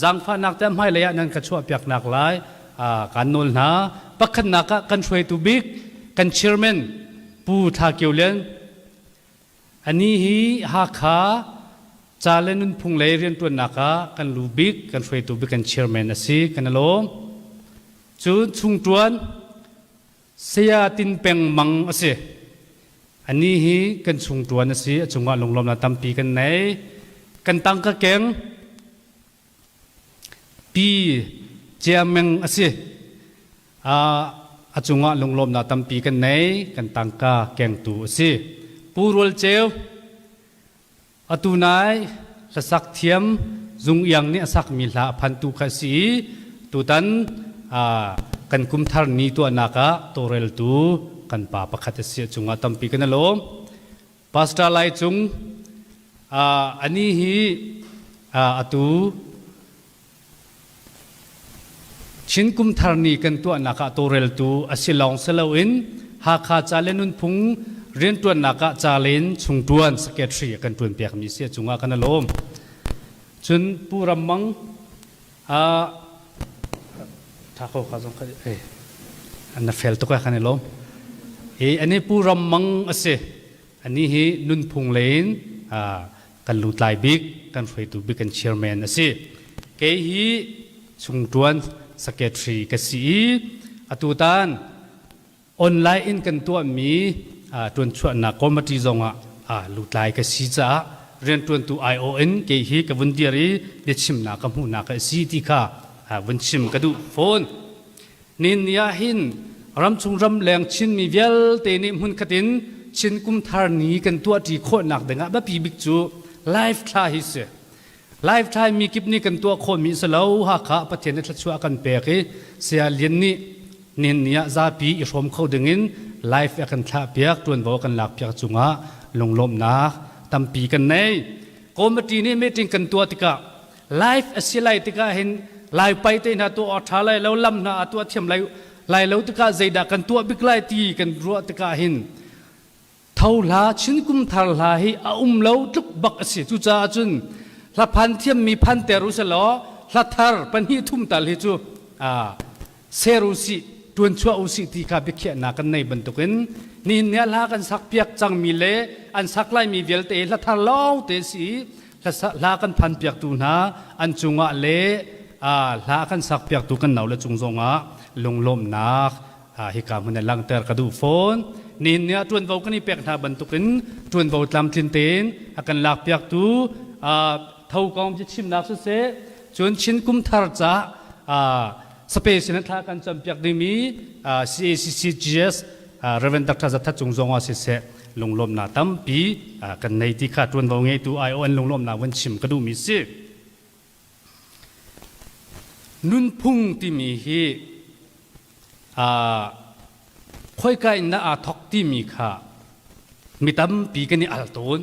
Zaangfahnak te hmailei ah nan ka chuahpiaknak lai kaan nawl hna. Pakhatnak ah kan hruaitu bik kan chairman Pu Thla Kio Lian Anih hi Hakha ca le nunphung lei rianṭuannak ah kan lu bik, kan hruaitu bik, kan chairman a si. Kan i lawm. Cun chungṭuan Saya Tin Peng Mang a si. Anih hi kan chungṭuan a si. A cungah lunglawmnak tampi kan nei. Kan tangka keng Pi Cia Meng a si. A cungah lunglawmnak tampi kan nei, kan tangka kengtu a si. Pu Rual Ceu, atu nai hlasak thiam Zung Iang nih a sakmi hla a phantu kha a si i tutan kan kum thar ni tuahnak ah tawlreltu kan pa pakhat a si. A cungah tampi kan i lawm. Pastor Lai Cung, anih hi atu Chin kum thar ni kan tuahnak ah tawlreltu a si lawng si loin Hakha ca le nunphung rianṭuannak ah ca len chungṭuan secretary a kan ṭuanpiakmi si a cungah kan i lawm. Cun Pu Ram Mang ṭha ko kha zong kha na fel tuk ah kan i lawm. Hi ani Pu Ram Mang a si. Ani hi nunphung lei in kan lutlai bik, kan hruaitu bik kan chairman a si. Kei hi chungṭuan secretary ka si i atutan online in kan tuahmi ṭuanchuahnak committee zongah lutlai ka si caah rianṭuantu aiawh in kei hi ka vun dir i biachimnak ka hmuhnak a si ti kha vun chim ka duh fawn. Nihin ni ah hin ramchung ramleng Chinmi vialte nih hmunkhat in Chin kum thar ni kan tuahṭi khawhnak dingah biapi bik cu live thla hi si. Live thla mi kip nih kan tuah khawhmi si lo. Hakha Pathian nih thluachuah a kan pek i Saya Lian nih nihin ni ah zapi i hrawm kho dingin live a kan thlahpiak, ṭuanvo a kan lakpiak cungah lunglawmhnak tampi kan nei. Committee nih meeting kan tuah tikah life a si lai tikah hin lai pai te hna tuah awk ṭha lai lo lam hna a tuah thiam lai lai lo tikah zeidah kan tuah bik lai ti kan ruah tikah hin tho hla chin kum thar hla hi a um lo tluk bak a si cucaah cun hla phan thiammi phan ter u selaw hla thar pahnih thum tal hi cu ser u sih ṭuanchuah u sih ti kha biakhiahnak kan nei bantukin nihin ni ah hla kan sak piak cangmi le an sak laimi vialte hla thar lawng te si hla kan phan piaktu hna an cungah le hla kan sak piaktu kan nau le cung zongah lunglawmhnak. hika hmun in langhter ka duh fawn. Nihin ni ah ṭuanvo kan i pek hna bantukin ṭuanvo tlamtlin tein a kan lakpiaktu tho kong biachimnak siseh, cun Chin kum thar ca space in thla kan campiak dingmi CACCGS Reverend Dr. Zathat Cung zong ah siseh lunglawmnak tampi kan nei ti kha ṭuanvo ngeitu ION lunglawmnak vun chim ka duhmi si. Nunphung timi hi khoika in dah aa thawk timi kha mi tampi kan i al tawn.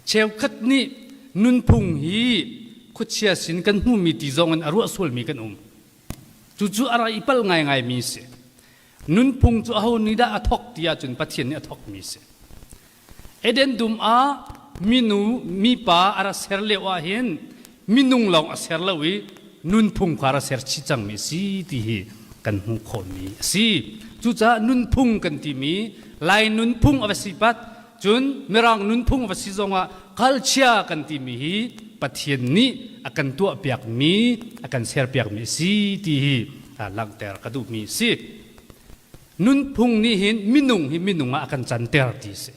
Cheukhat nih nunphung hi khuachia sin kan hmuhmi ti zong in a ruah sualmi kan um. Cucu a rak i palh ngaingaimi a si. Nunphung cu aho nih dah a thawk ti ahcun Pathian nih a thawkmi a si. Eden dum ah minu mipa a rak ser lio ah hin minung lawng a ser lo i nunphung kha a rak ser chih cangmi a si ti hi kan hmuh khawhmi a si. Cucaah nunphung kan timi Lai nunphung a va si pat cun Mirang nunphung a va si zongah culture kan timi hi Pathian nih a kan tuahpiakmi a kan serpiakmi a si ti hi langhter ka duhmi a si. Nunphung nih hin minung hi minung ah a kan canter ti a si.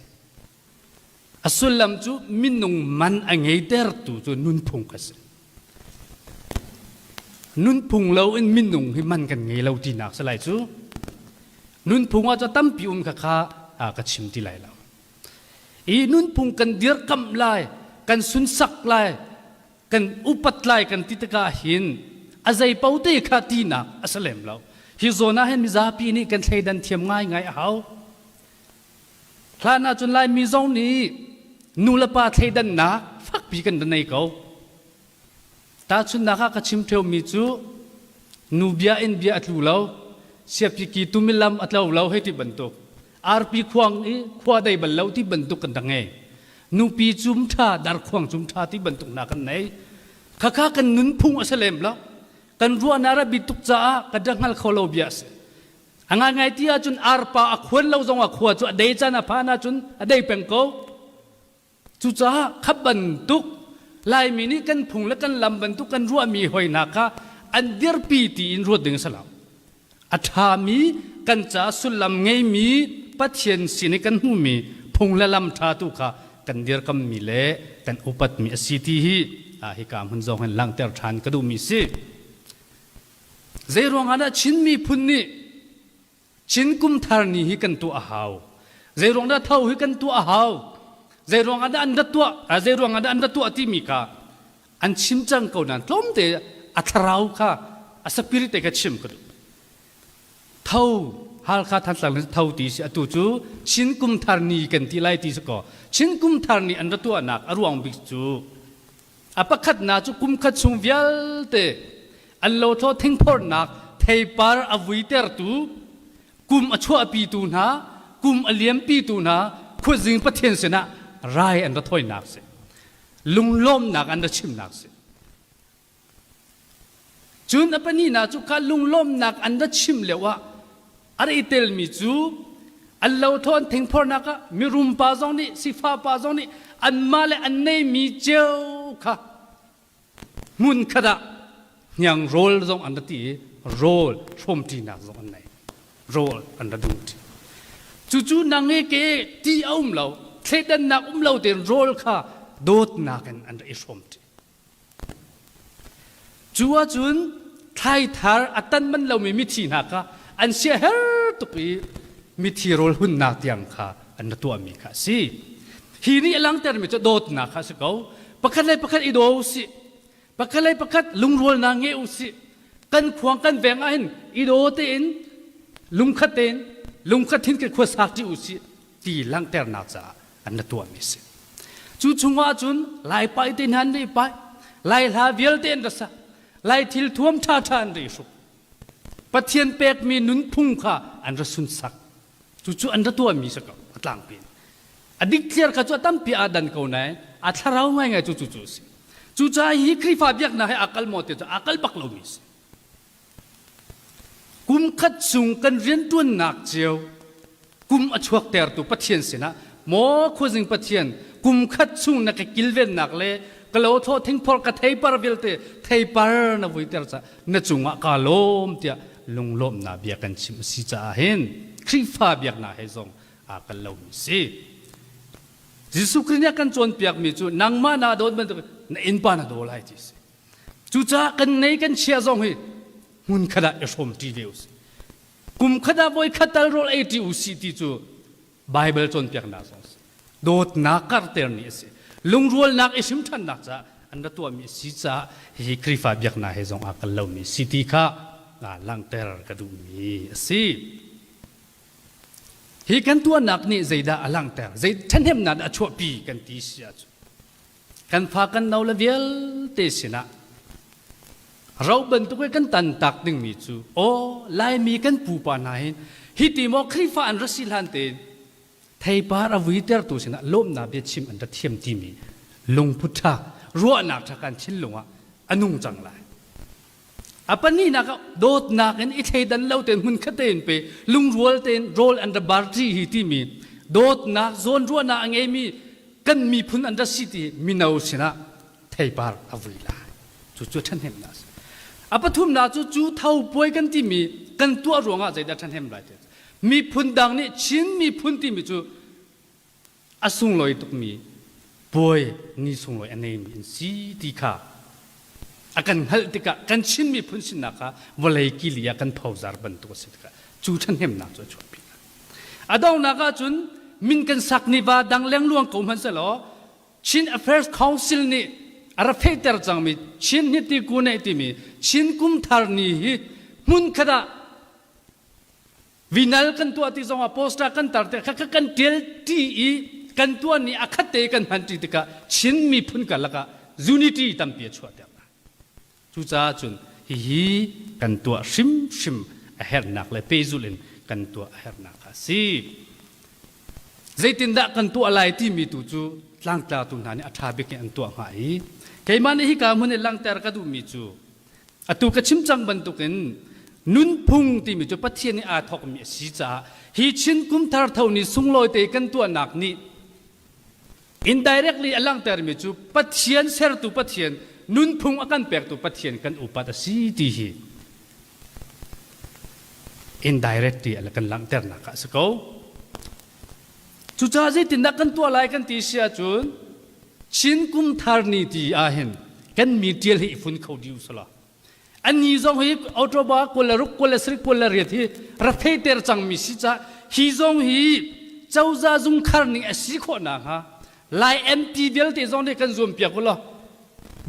A sullam cu minung man a ngeitertu cu nunphung kha si. Nunphung lo in minung hi man kan ngei lo tinak si lai cu. Nunphung ah cu tampi um kha kha ka chim ti lai lo. I nunphung kan dirkamh lai, kan sunsak lai, kan upat lai kan ti tikah hin a zei paote kha tinak a si lem lo. Hi zawn ah hin mizapi nih kan thleidan thiam ngaingai a hau. Hlan ahcun Laimi zong nih nu le pa thleidannak fakpi kan ra nei ko. Tahchunhnak ah ka chim ṭheomi cu nu bia in bia a tlu lo, siapi ki tumilam a tlo lo hei ti bantuk, arpi khuang i khua dei bal lo ti bantuk kan ra ngei. Nupi cum ṭha, darkhuang cum ṭha ti bantuk hna kan nei. Khakha kan nunphung a si lem lo. Kan ruahnak a bi tuk caah ka hngal kho lo bia a si. A ngaingai ti ahcun arpa a khuan lo zongah khua cu a dei caan a phan ahcun a dei peng ko. Cucaah kha bantuk Laimi nih kan phung le kan lam bantuk kan ruahmi hoi hna kha an dirpi tiin ruat ding a si lo. A ṭhami kan ca sullam ngeimi Pathian sin i kan hmuhmi phung le lam ṭha tu kha kan dirkammi le kan upatmi a si ti hi hika hmun zong hin langhter ṭhan ka duhmi si. Zei ruangah dah Chin miphun nih Chin kum thar ni hi kan tuah a hau? Zei ruang dah tho hi kan tuah a hau? Zei ruangah dah an rat tuah? Zei ruangah dah an rat tuah timi kha an chim cang ko nain tlawmte a thlarau kha a spirit te kha chim ka duh. Tho Halkha Thantlang tho ti si atu cu Chin kum thar ni kan ti lai ti si ko. Chin kum thar ni an ra tuahnak a ruang bik cu a pakhatnak cu kum khat chung vialte an lothlawh thingphorhnak theipar a vuitertu kum a chuahpitu hna kum a liampitu hna khuazing Pathian sinah rai an ra thawinak si. Lunglawmnak an ra chimnak si. Cun a pahnihnak cu kha lunglawmnak an ra chim lio ah a ra i telmi cu an lothlawh an thingphornak ah mirum pa zong nih sifah pa zong nih anmah le an neimi cio kha hmun khat ah hniang rawl zong an ra ti i rawl hrawmṭinak zong an nei. Rawl an ra dum ṭi. Cucu nang he ke ti a um lo, thleidannak um lo tein rawl kha dawtnak in an ra i hrawmṭi. Cu ahcun thlaithar a tan man lomi mithi hna kha an siaherh tuk i mithi rawl hunnak tiang kha an ra tuahmi kha a si. Hi nih a langhtermi cu dawtnak kha a si ko. Pakhat le pakhat i daw u sih. Pakhat le pakhat lungrualnak ngei u sih. Kan khuang kan veng ahhin i daw tein lungkhat tein lungkhat hin kan khua sak ṭi u sih ti langhternak caah an ra tuahmi a si. Cu chungah cun Lai pai te hna an ri pai, Lai hla vialte an ra sak, Lai thil thuam ṭhaṭha an ri hruk. Pathian pekmi nunphung kha an ra sunsak. Cucu an ra tuahmi si ko, a tlangpi in. A dikthliar kha cu a tampi aa dan ko nain a thlarau ngaingai cu cucu a si. Cucaah hi Khrihfa biaknak he aa kal maw ti cu aa kal bak lomi a si. Kum khat chung kan rianṭuannak cio kum a chuaktertu Pathian sinah maw khuazing Pathian kum khat chung na ka kilvennak le ka lothlawh thingphor ka theipar vialte theipar na vuiter caah na cungah kaa lawm tiah. lunglawmhnak bia kan chim a si caah hin Khrihfa biaknak he zong aa kal lomi si. Jesuh Khrih nih a kan cawnpiakmi cu nangmah naa dawt bantuk na innpa na daw lai ti a si. Cucaah kan nei kan chia zong hi hmun khat ah i hrawm ṭi ve usih. Kum khat ah voi khat tal rawl ei ṭi usih ti cu Baibal cawnpiaknak zong a si. Dawtnak karhter ni a si. Lungrualnak i hrim ṭhannak caah an ra tuahmi a si caah hihi Khrihfa biaknak he zong aa kal lomi si ti kha langhter ka duhmi a si. Hi kan tuahnak nih zeidah a langhter, zei ṭhahnemnak dah a chuahpi kan ti si ahcun kan fa kan no le vialte sinah ro bantuk i kan tantak dingmi cu aw Laimi kan pupa hna hin hi ti maw Khrihfa an ra si hlan tein theipar a vuitertu sinah lawmnak biachim an ra thiam timi lungput ṭha ruahnak ṭha kan thinlung ah a nung cang lai. A pahnihnak ah dawtnak in i thleidan lo tein hmunkhat tein pe lungrual tein rawl an ra bar ṭi hi timi dawtnak zawnruahnak a ngeimi kan miphun an ra si ti mino sinah theipar a vui lai. Cucu ṭhahnemnak a si. A pathumnak cu cu tho puai kan timi kan tuah ruangah zeidah ṭhahnem lai ti miphun dang nih Chin miphun timi cu a sunglawi tukmi puai ni sunglawi a neimi an si ti kha a kan hngalh tikah kan Chin miphun sinnak kha vawlei kili ah kan phozar bantuk a si tikah cu ṭhahnemnak cu a chuahpi hna. A donghnak ahcun min kan sak ni va dang lengluang ko hmanh selaw Chin Affairs Council nih a ra fehter cangmi Chin Hniti Kune timi Chin Kumthar ni hi hmunkhat ah Vinal kan tuah ti zongah poster kan tar te kha kan tial ṭi i kan tuah ni a khat te kan hman ṭi tikah Chin miphun karlak ah unity tampi a chuah ter Cucaah cun hihi kan tuah hrimhrim a herhnak le pehzulh in kan tuah a herhnak kha a si. Zeitindah kan tuah lai timi tu cu tlangtlatu hna nih a ṭha bik in an tuah hnga i keimah nih hika hmun i langhter ka duhmi cu Atu ka chim cang bantukin nunphung timi cu Pathian nih aa thawkmi a si caah hi Chin kumthar tho ni sunglawi te kan tuahnak nih indirectly a langhtermi cu Pathian sertu Pathian nunphung a kan pektu Pathian kan upat a si ti hi indirectly a kan langhternak ah a si ko. Cucaah zeitindah kan tuah lai kan ti si ahcun Chin kumthar ni ti ahhin kan mi ṭial hi i fun kho dih usulaw anni zong hi October 26 27 28 hi ra theiter cangmi si ca hi zong hi cozah zungkhar ning a si khawh nakhnga Lai MP vialte zong nih kan zuam piak ulaw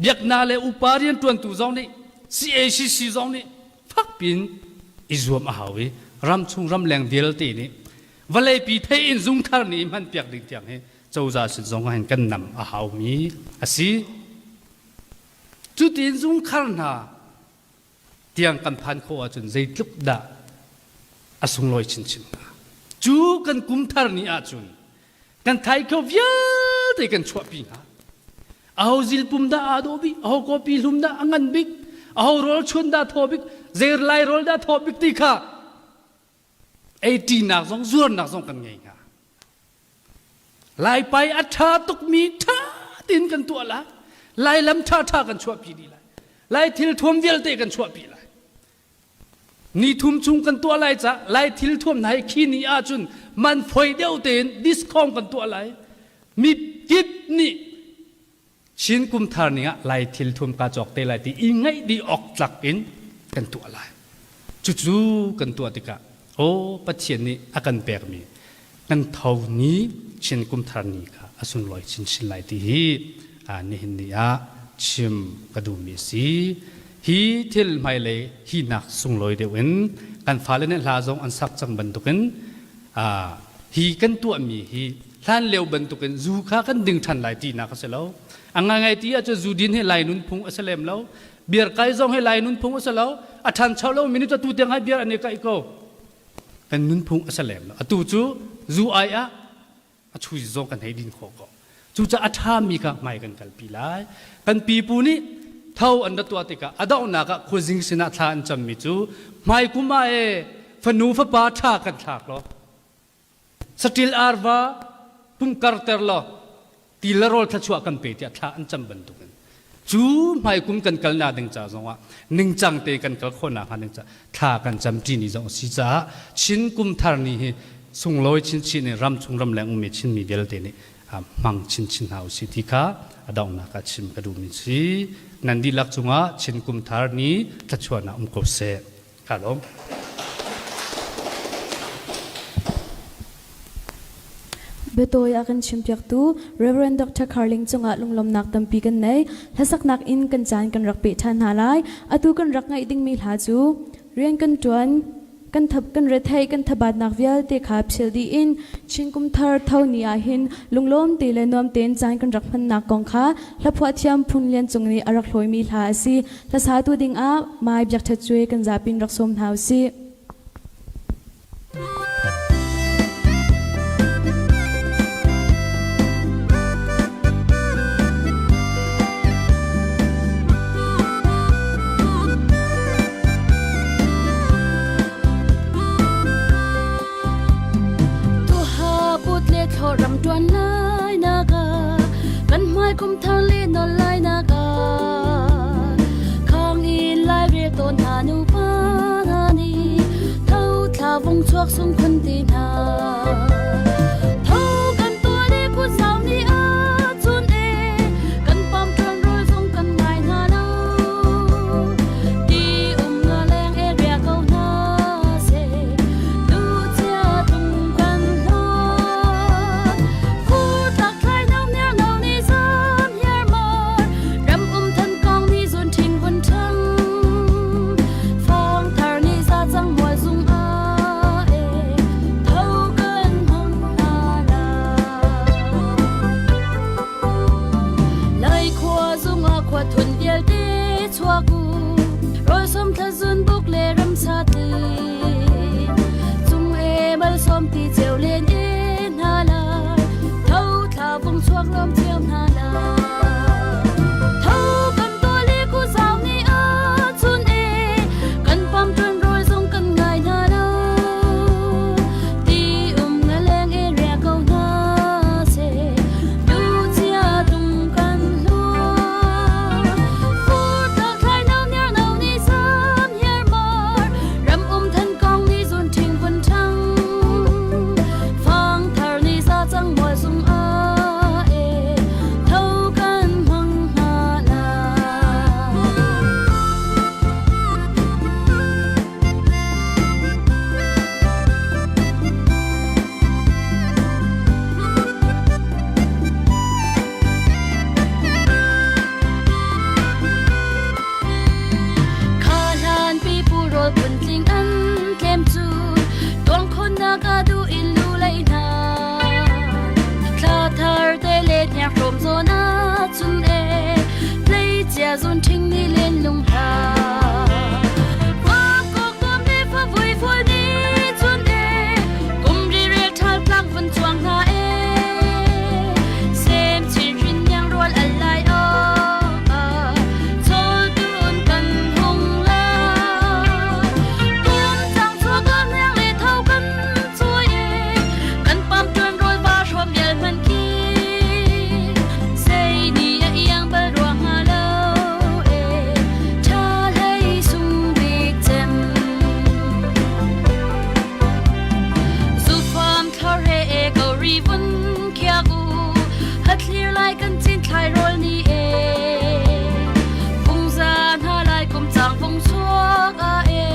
biaknak le upa rianṭuantu zong nih CACC zong nih fakpiin i zuam a hau i ramchung ramleng vialte nih vawleipi thei in zungkhar nih i hman piak ding tiang hi cozah sin zong ah hin kan nam a haumi a si. Cutin zungkhar hna tiang kan phan khawh ahcun zeitluk dah a sunglawi chinchin hnga. Cu kan kum thar ni ahcun kan thai kho vialte kan chuahpi hna. Aho zilpum dah aa dawh bik, aho kawpi hlum dah a ngan bik, aho rawl chuan dah thaw bik, zei lai rawl dah thaw bik ti kha ei ṭinak zong zuarnak zong kan ngei hnga. Laipai a ṭha tukmi ṭha tein kan tuah lai. Lailam ṭhaṭha kan chuahpi dih lai. Lai thil thuam vialte kan chuahpi lai. Ni thum chung kan tuah lai ca Lai thil thuam hna hi khi ni ahcun man foi deuh tein discount kan tuah lai. Mi kip nih Chin kum thar ning ah Lai thil thum kaa cawk te lai ti i ngaih dih awk tlak in kan tuah lai. Cucu kan tuah tikah aw Pathian nih a kan pekmi kan tho ni Chin kum thar ni kha a sunglawi chinchin lai ti hi nihin ni ah chim ka duhmi a si. Hi thil hmailei hi nak sunglawi deuh in kan fale nih hla zong an sak cang bantukin hi kan tuahmi hi hlan lio bantukin zu kha kan ding ṭhan lai tinak a si lo. A ngaingai ti ahcun zu din hi Lai nunphung a si lem lo. Beer kai zong hi Lai nunphung a si lo. A ṭhancho lo mi nih cu atu tiang hai beer an i kaih ko. Kan nunphung a si lem lo. Atu cu zu ai ah a chui zong kan hei din khawh ko. Cucaah a ṭhami kha hmai kan kalpi lai. Kan pipu nih tho an ra tuah tikah a donghnak ah khuazing sinah thla an cammi cu hmai kum ah ee fanu fapa ṭha kan thlak law saṭil arva pumkarter law ti le rawl thluachuah kan pe tiah thla an cam bantukin. Cu hmaikum kan kalnak ding ca zongah ningcang te kan kal khawhnak hnga ding ca thla kan cam ṭi ni zong a si caah Chin kum thar ni hi sunglawi chinchin in ram chung ramleng ummi Chinmi vialte nih hmang chinchin hna usih ti kha a donghnak ah chim ka duhmi si. Nan dihlak cungah Chin kum thar ni thluachuahnak um ko seh. Ka lawm. Biatawi a kan chimpiaktu Rev. Dr. Carling cungah lunglawmnak tampi kan nei. Hlasaknak in kan caan kan rak peh ṭhan hna lai. Atu kan rak ngaih dingmi hla cu rian kan ṭuan, kan thap kan retheih kan thabatnak vialte kha phil dih in Chin kum thar tho ni ah hin lunglawm te le nuam tein caan kan rak hmannak kong kha hlaphuah thiam Phun Lian Cung nih a rak hlawimi hla a si. Hlasatu dingah Mai Biak Ṭhat Cuai kan zapin rak sawm hna usih. Tuha put le thlawh ram ṭuan lai naka kan hmai kum thar le nol lai naka khang in lai rel tawn hna nu pa hna nih tho thla vung chuak sung khun ti hna tho kan tuah le kut sau ni a chun e kan pam ṭuan rawl zong kan ngai hna lo ti um nga leng e ria ko hna seh Ducia tung kan hlan Fur tak thlai no ner no ni zam hiar mar Ram um than kong ni zun thing vun thang Fang thar ni za cang mual zung a e Tho kan hong na la Lai khua zung a khua thun vialte chuak u Roi som thla zun buk le ram sa ti Cung e mal som ti cheu len e hna lai Tho thla vung chuak lom cio hna lai Tho kan to le ku zau ni a chun e Kan pam ṭuan rawl zong kan ngai hna lo Ti um nga leng e ria ko hna seh Du chia tung kan hluar Fur tak thlai no ner no ni sam hiar mar Ram um than kong ni zun ṭhing vun ṭhang Fang thar ni za cang mual sung a e Tho kan hmang hna la Kha hlan pipu rawl phuntling an tlem cu tuangkhonnak a duh in lu lei hna. Thla thar te le hniak hrawm zawn ah cun e tleicia zun ṭhing ni len lung hla. Fakok bawm le favui fual ni cun e kum ri rel ṭhal tlang vun chuang hna e sem chin hrin niang rual al lai o Chawltun kan hung la Kum cang chuak a hniang le tho kan chuai e Kan pam tuan rawl va hrawm vial hman khi Sei ni a iang bal rua hnga lo e Tha hlei sung bik cem Zufam thlor he e ko ri vun khiak u Hathlir lai kan cin thlai rawl ni e Fungza hna lai kum cang fung chuak a e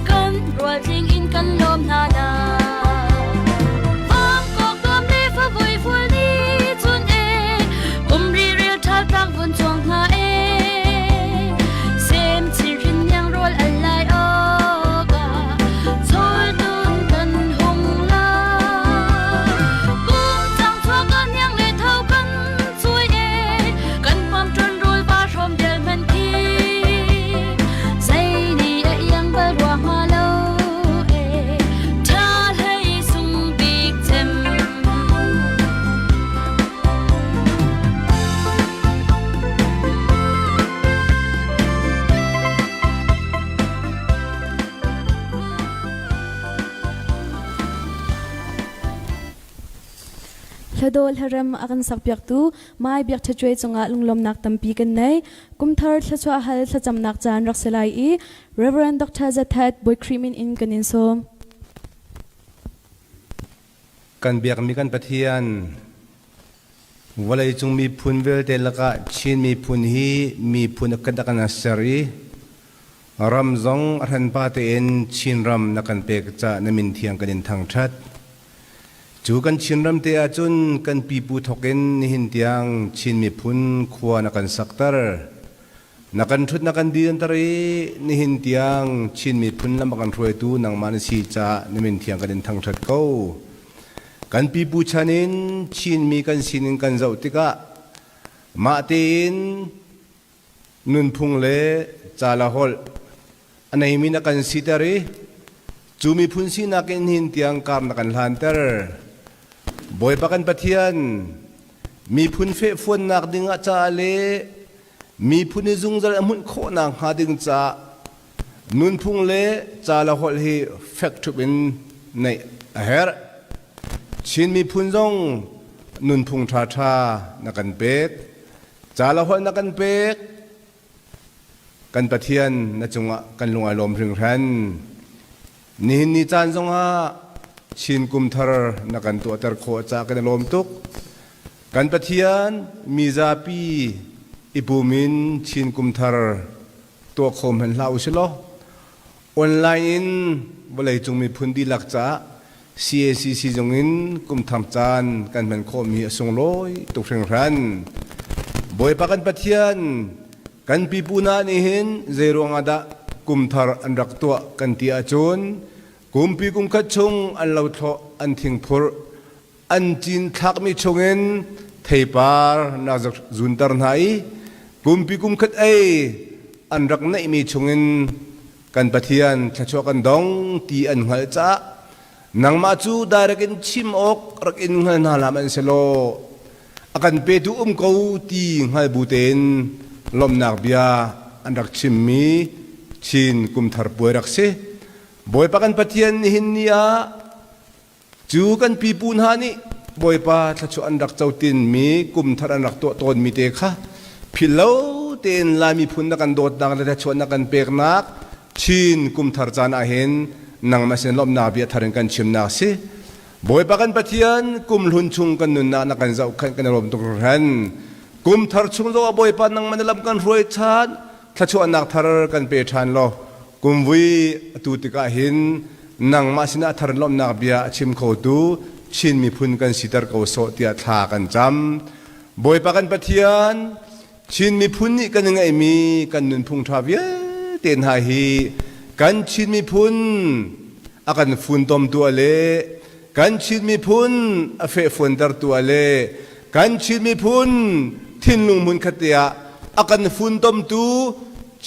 Kan rual tling in kan lawm hna na Vangkok dawm le favui ful ni chun e Kum ri ril ṭhal tlang vun chuang hna e Sem chirin niang rawl al lai awk ah Chol tun kan hung la Kum. Hladawh hlarem a kan sakpiaktu Mai Biak Ṭha Cuai cungah lunglawmnak tampi kan nei. Kumthar thluachuah hal thlacamnak caan rak si lai i Reverend Dr. Zathat Bawi Khrih min in kan in sawm. Kan biakmi kan Pathian, vawleicung miphun vialte lakah Chin miphun hi miphun a kan a kan ser i ram zong a hranpa tein Chinram na kan pek caah na min thiang kan in thangṭhat. Cu kan Chinram te ahcun kan pipu thawk in nihin tiang Chin miphun khua na kan sakter. Na kan ṭhut na kan dinter i nihin tiang Chin miphun lam a kan hruaitu nangmah na si caah na min thiang kan in thangṭhat ko. Kan pipu chan in Chinmi kan sining kan zoh tikah mah tein nunphung le ca le holh a neimi na kan siter i cu miphun sinak in hin tiang kar na kan hlanter. Bawipa kan Pathian, miphun fehfuannak dingah caah le miphun i zungzal a hmunh khawhnak hnga ding caah nunphung le ca le holh hi fek ṭhup in neih a herh. Chin miphun zong nunphung ṭhaṭha na kan pek. Ca le holh na kan pek. Kan Pathian na cungah kan lung ai lawm hringhran. Nihin ni caan zongah Chin kum thar na kan tuahter khawh caah kan i lawm tuk. Kan Pathian mizapi i pum in Chin kum thar tuah kho hmanh hlah usih law Online in vawleicung miphun dihlak caah CACC zung in kumthar caan kan hman khawhmi a sunglawi tuk hringhran. Bawipa kan Pathian, kan pipu hna nih hin zeiruang ah dah kumthar an rak tuah kan ti ahcun kumpi kumkhat chung an lothlawh an thingphurh an cinthlakmi chungin theipar na zunter hna i kumpi kumkhat ei an rak neihmi chungin kan Pathian thluachuah kan dong ti an hngalh caah nangmah cu direct in chim awk rak in hngal hna hlah hmanh selaw a kan petu um ko ti hngal bu tein lawmhnak bia an rak chimmi Chin kumthar puai rak si. Bawipa kan Pathian nihin ni ah Cu kan pipu hna nih Bawipa thluachuah an rak cotinmi kumthar an rak tuah tawnmi te kha philhlo tein Lai miphun na kan dawtnak le thluachuah na kan peknak Chin kumthar caan ahhin nangmah sin lawmhnak bia thar in kan chimnak si. Bawipa kan Pathian kumhlun chung kan nunnak na kan zohkhenh kan i lawm tuk hringhran. Kumthar chung zongah Bawipa nangmah na lam kan hruai ṭhan thluachuahnak thar kan pe ṭhan law Kumvui atu tikah hin nangmah sinah thar lawmhnak bia a chim khotu Chin miphun kan siter ko sawh tiah thla kan cam. Bawipa kan Pathian, Chin miphun nih kan i ngeihmi kan nunphung ṭha vialte hna hi kan Chin miphun a kan funtomtu ah le kan Chin miphun a fehfuantertu ah le kan Chin miphun thinlung hmunkhat te ah a kan funtomtu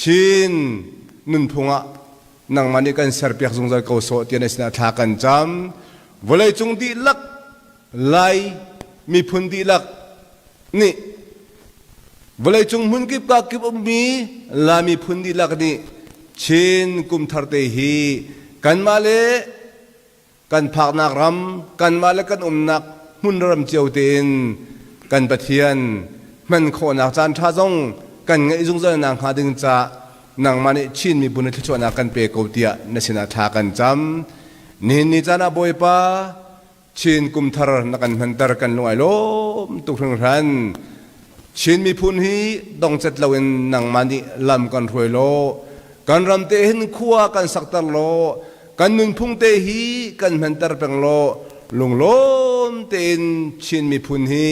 Chin nunphung ah nangmah nih kan serpiak zungzal ko sawh tiah na sinah thla kan cam. Vawleicung dihlak Lai miphun dihlak nih vawleicung hmunkip kakip ummi Lai miphun dihlak nih Chin kumthar te hi kanmah le kan phaknak ram kanmah le kan umnak hmun ram cio tein kan Pathian hman khawhnak caan ṭha zong kan ngeih zungzal nak hnga ding caah nangmah nih Chin miphun na thluachuahnak kan pe ko tiah na sinah thla kan cam. Nihin ni caan ah Bawipa Chin kumthar na kan hmanter kan lung ai lawm tuk hringhran. Chin miphun hi dongcet loin nangmah nih lam kan hruai law kan ram te hin khua kan sakter law Kan nunphung te hi kan hmanter peng law lunglawm tein Chin miphun hi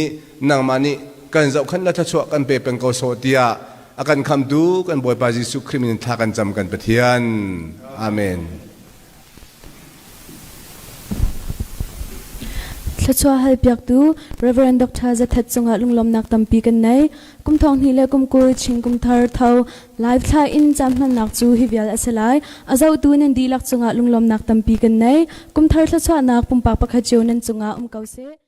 nangmah nih kan zohkhenh le thluachuah kan pe peng ko sawh tiah a kan khamtu kan Bawipa Jesuh Khrih min in thla kan cam kan Pathian. Amen. Thluachuah halpiaktu Rev. Dr. Zathat cungah lunglawmnak tampi kan nei. Kum thong hnih le kum 20 Chin kum thar tho live thla in caan hmannak cu hi vial a si lai. A zohtu nan dihlak cungah lunglawmnak tampi kan nei. Kum thar thluachuahnak pumpak pakhat cio nan cungah um ko seh.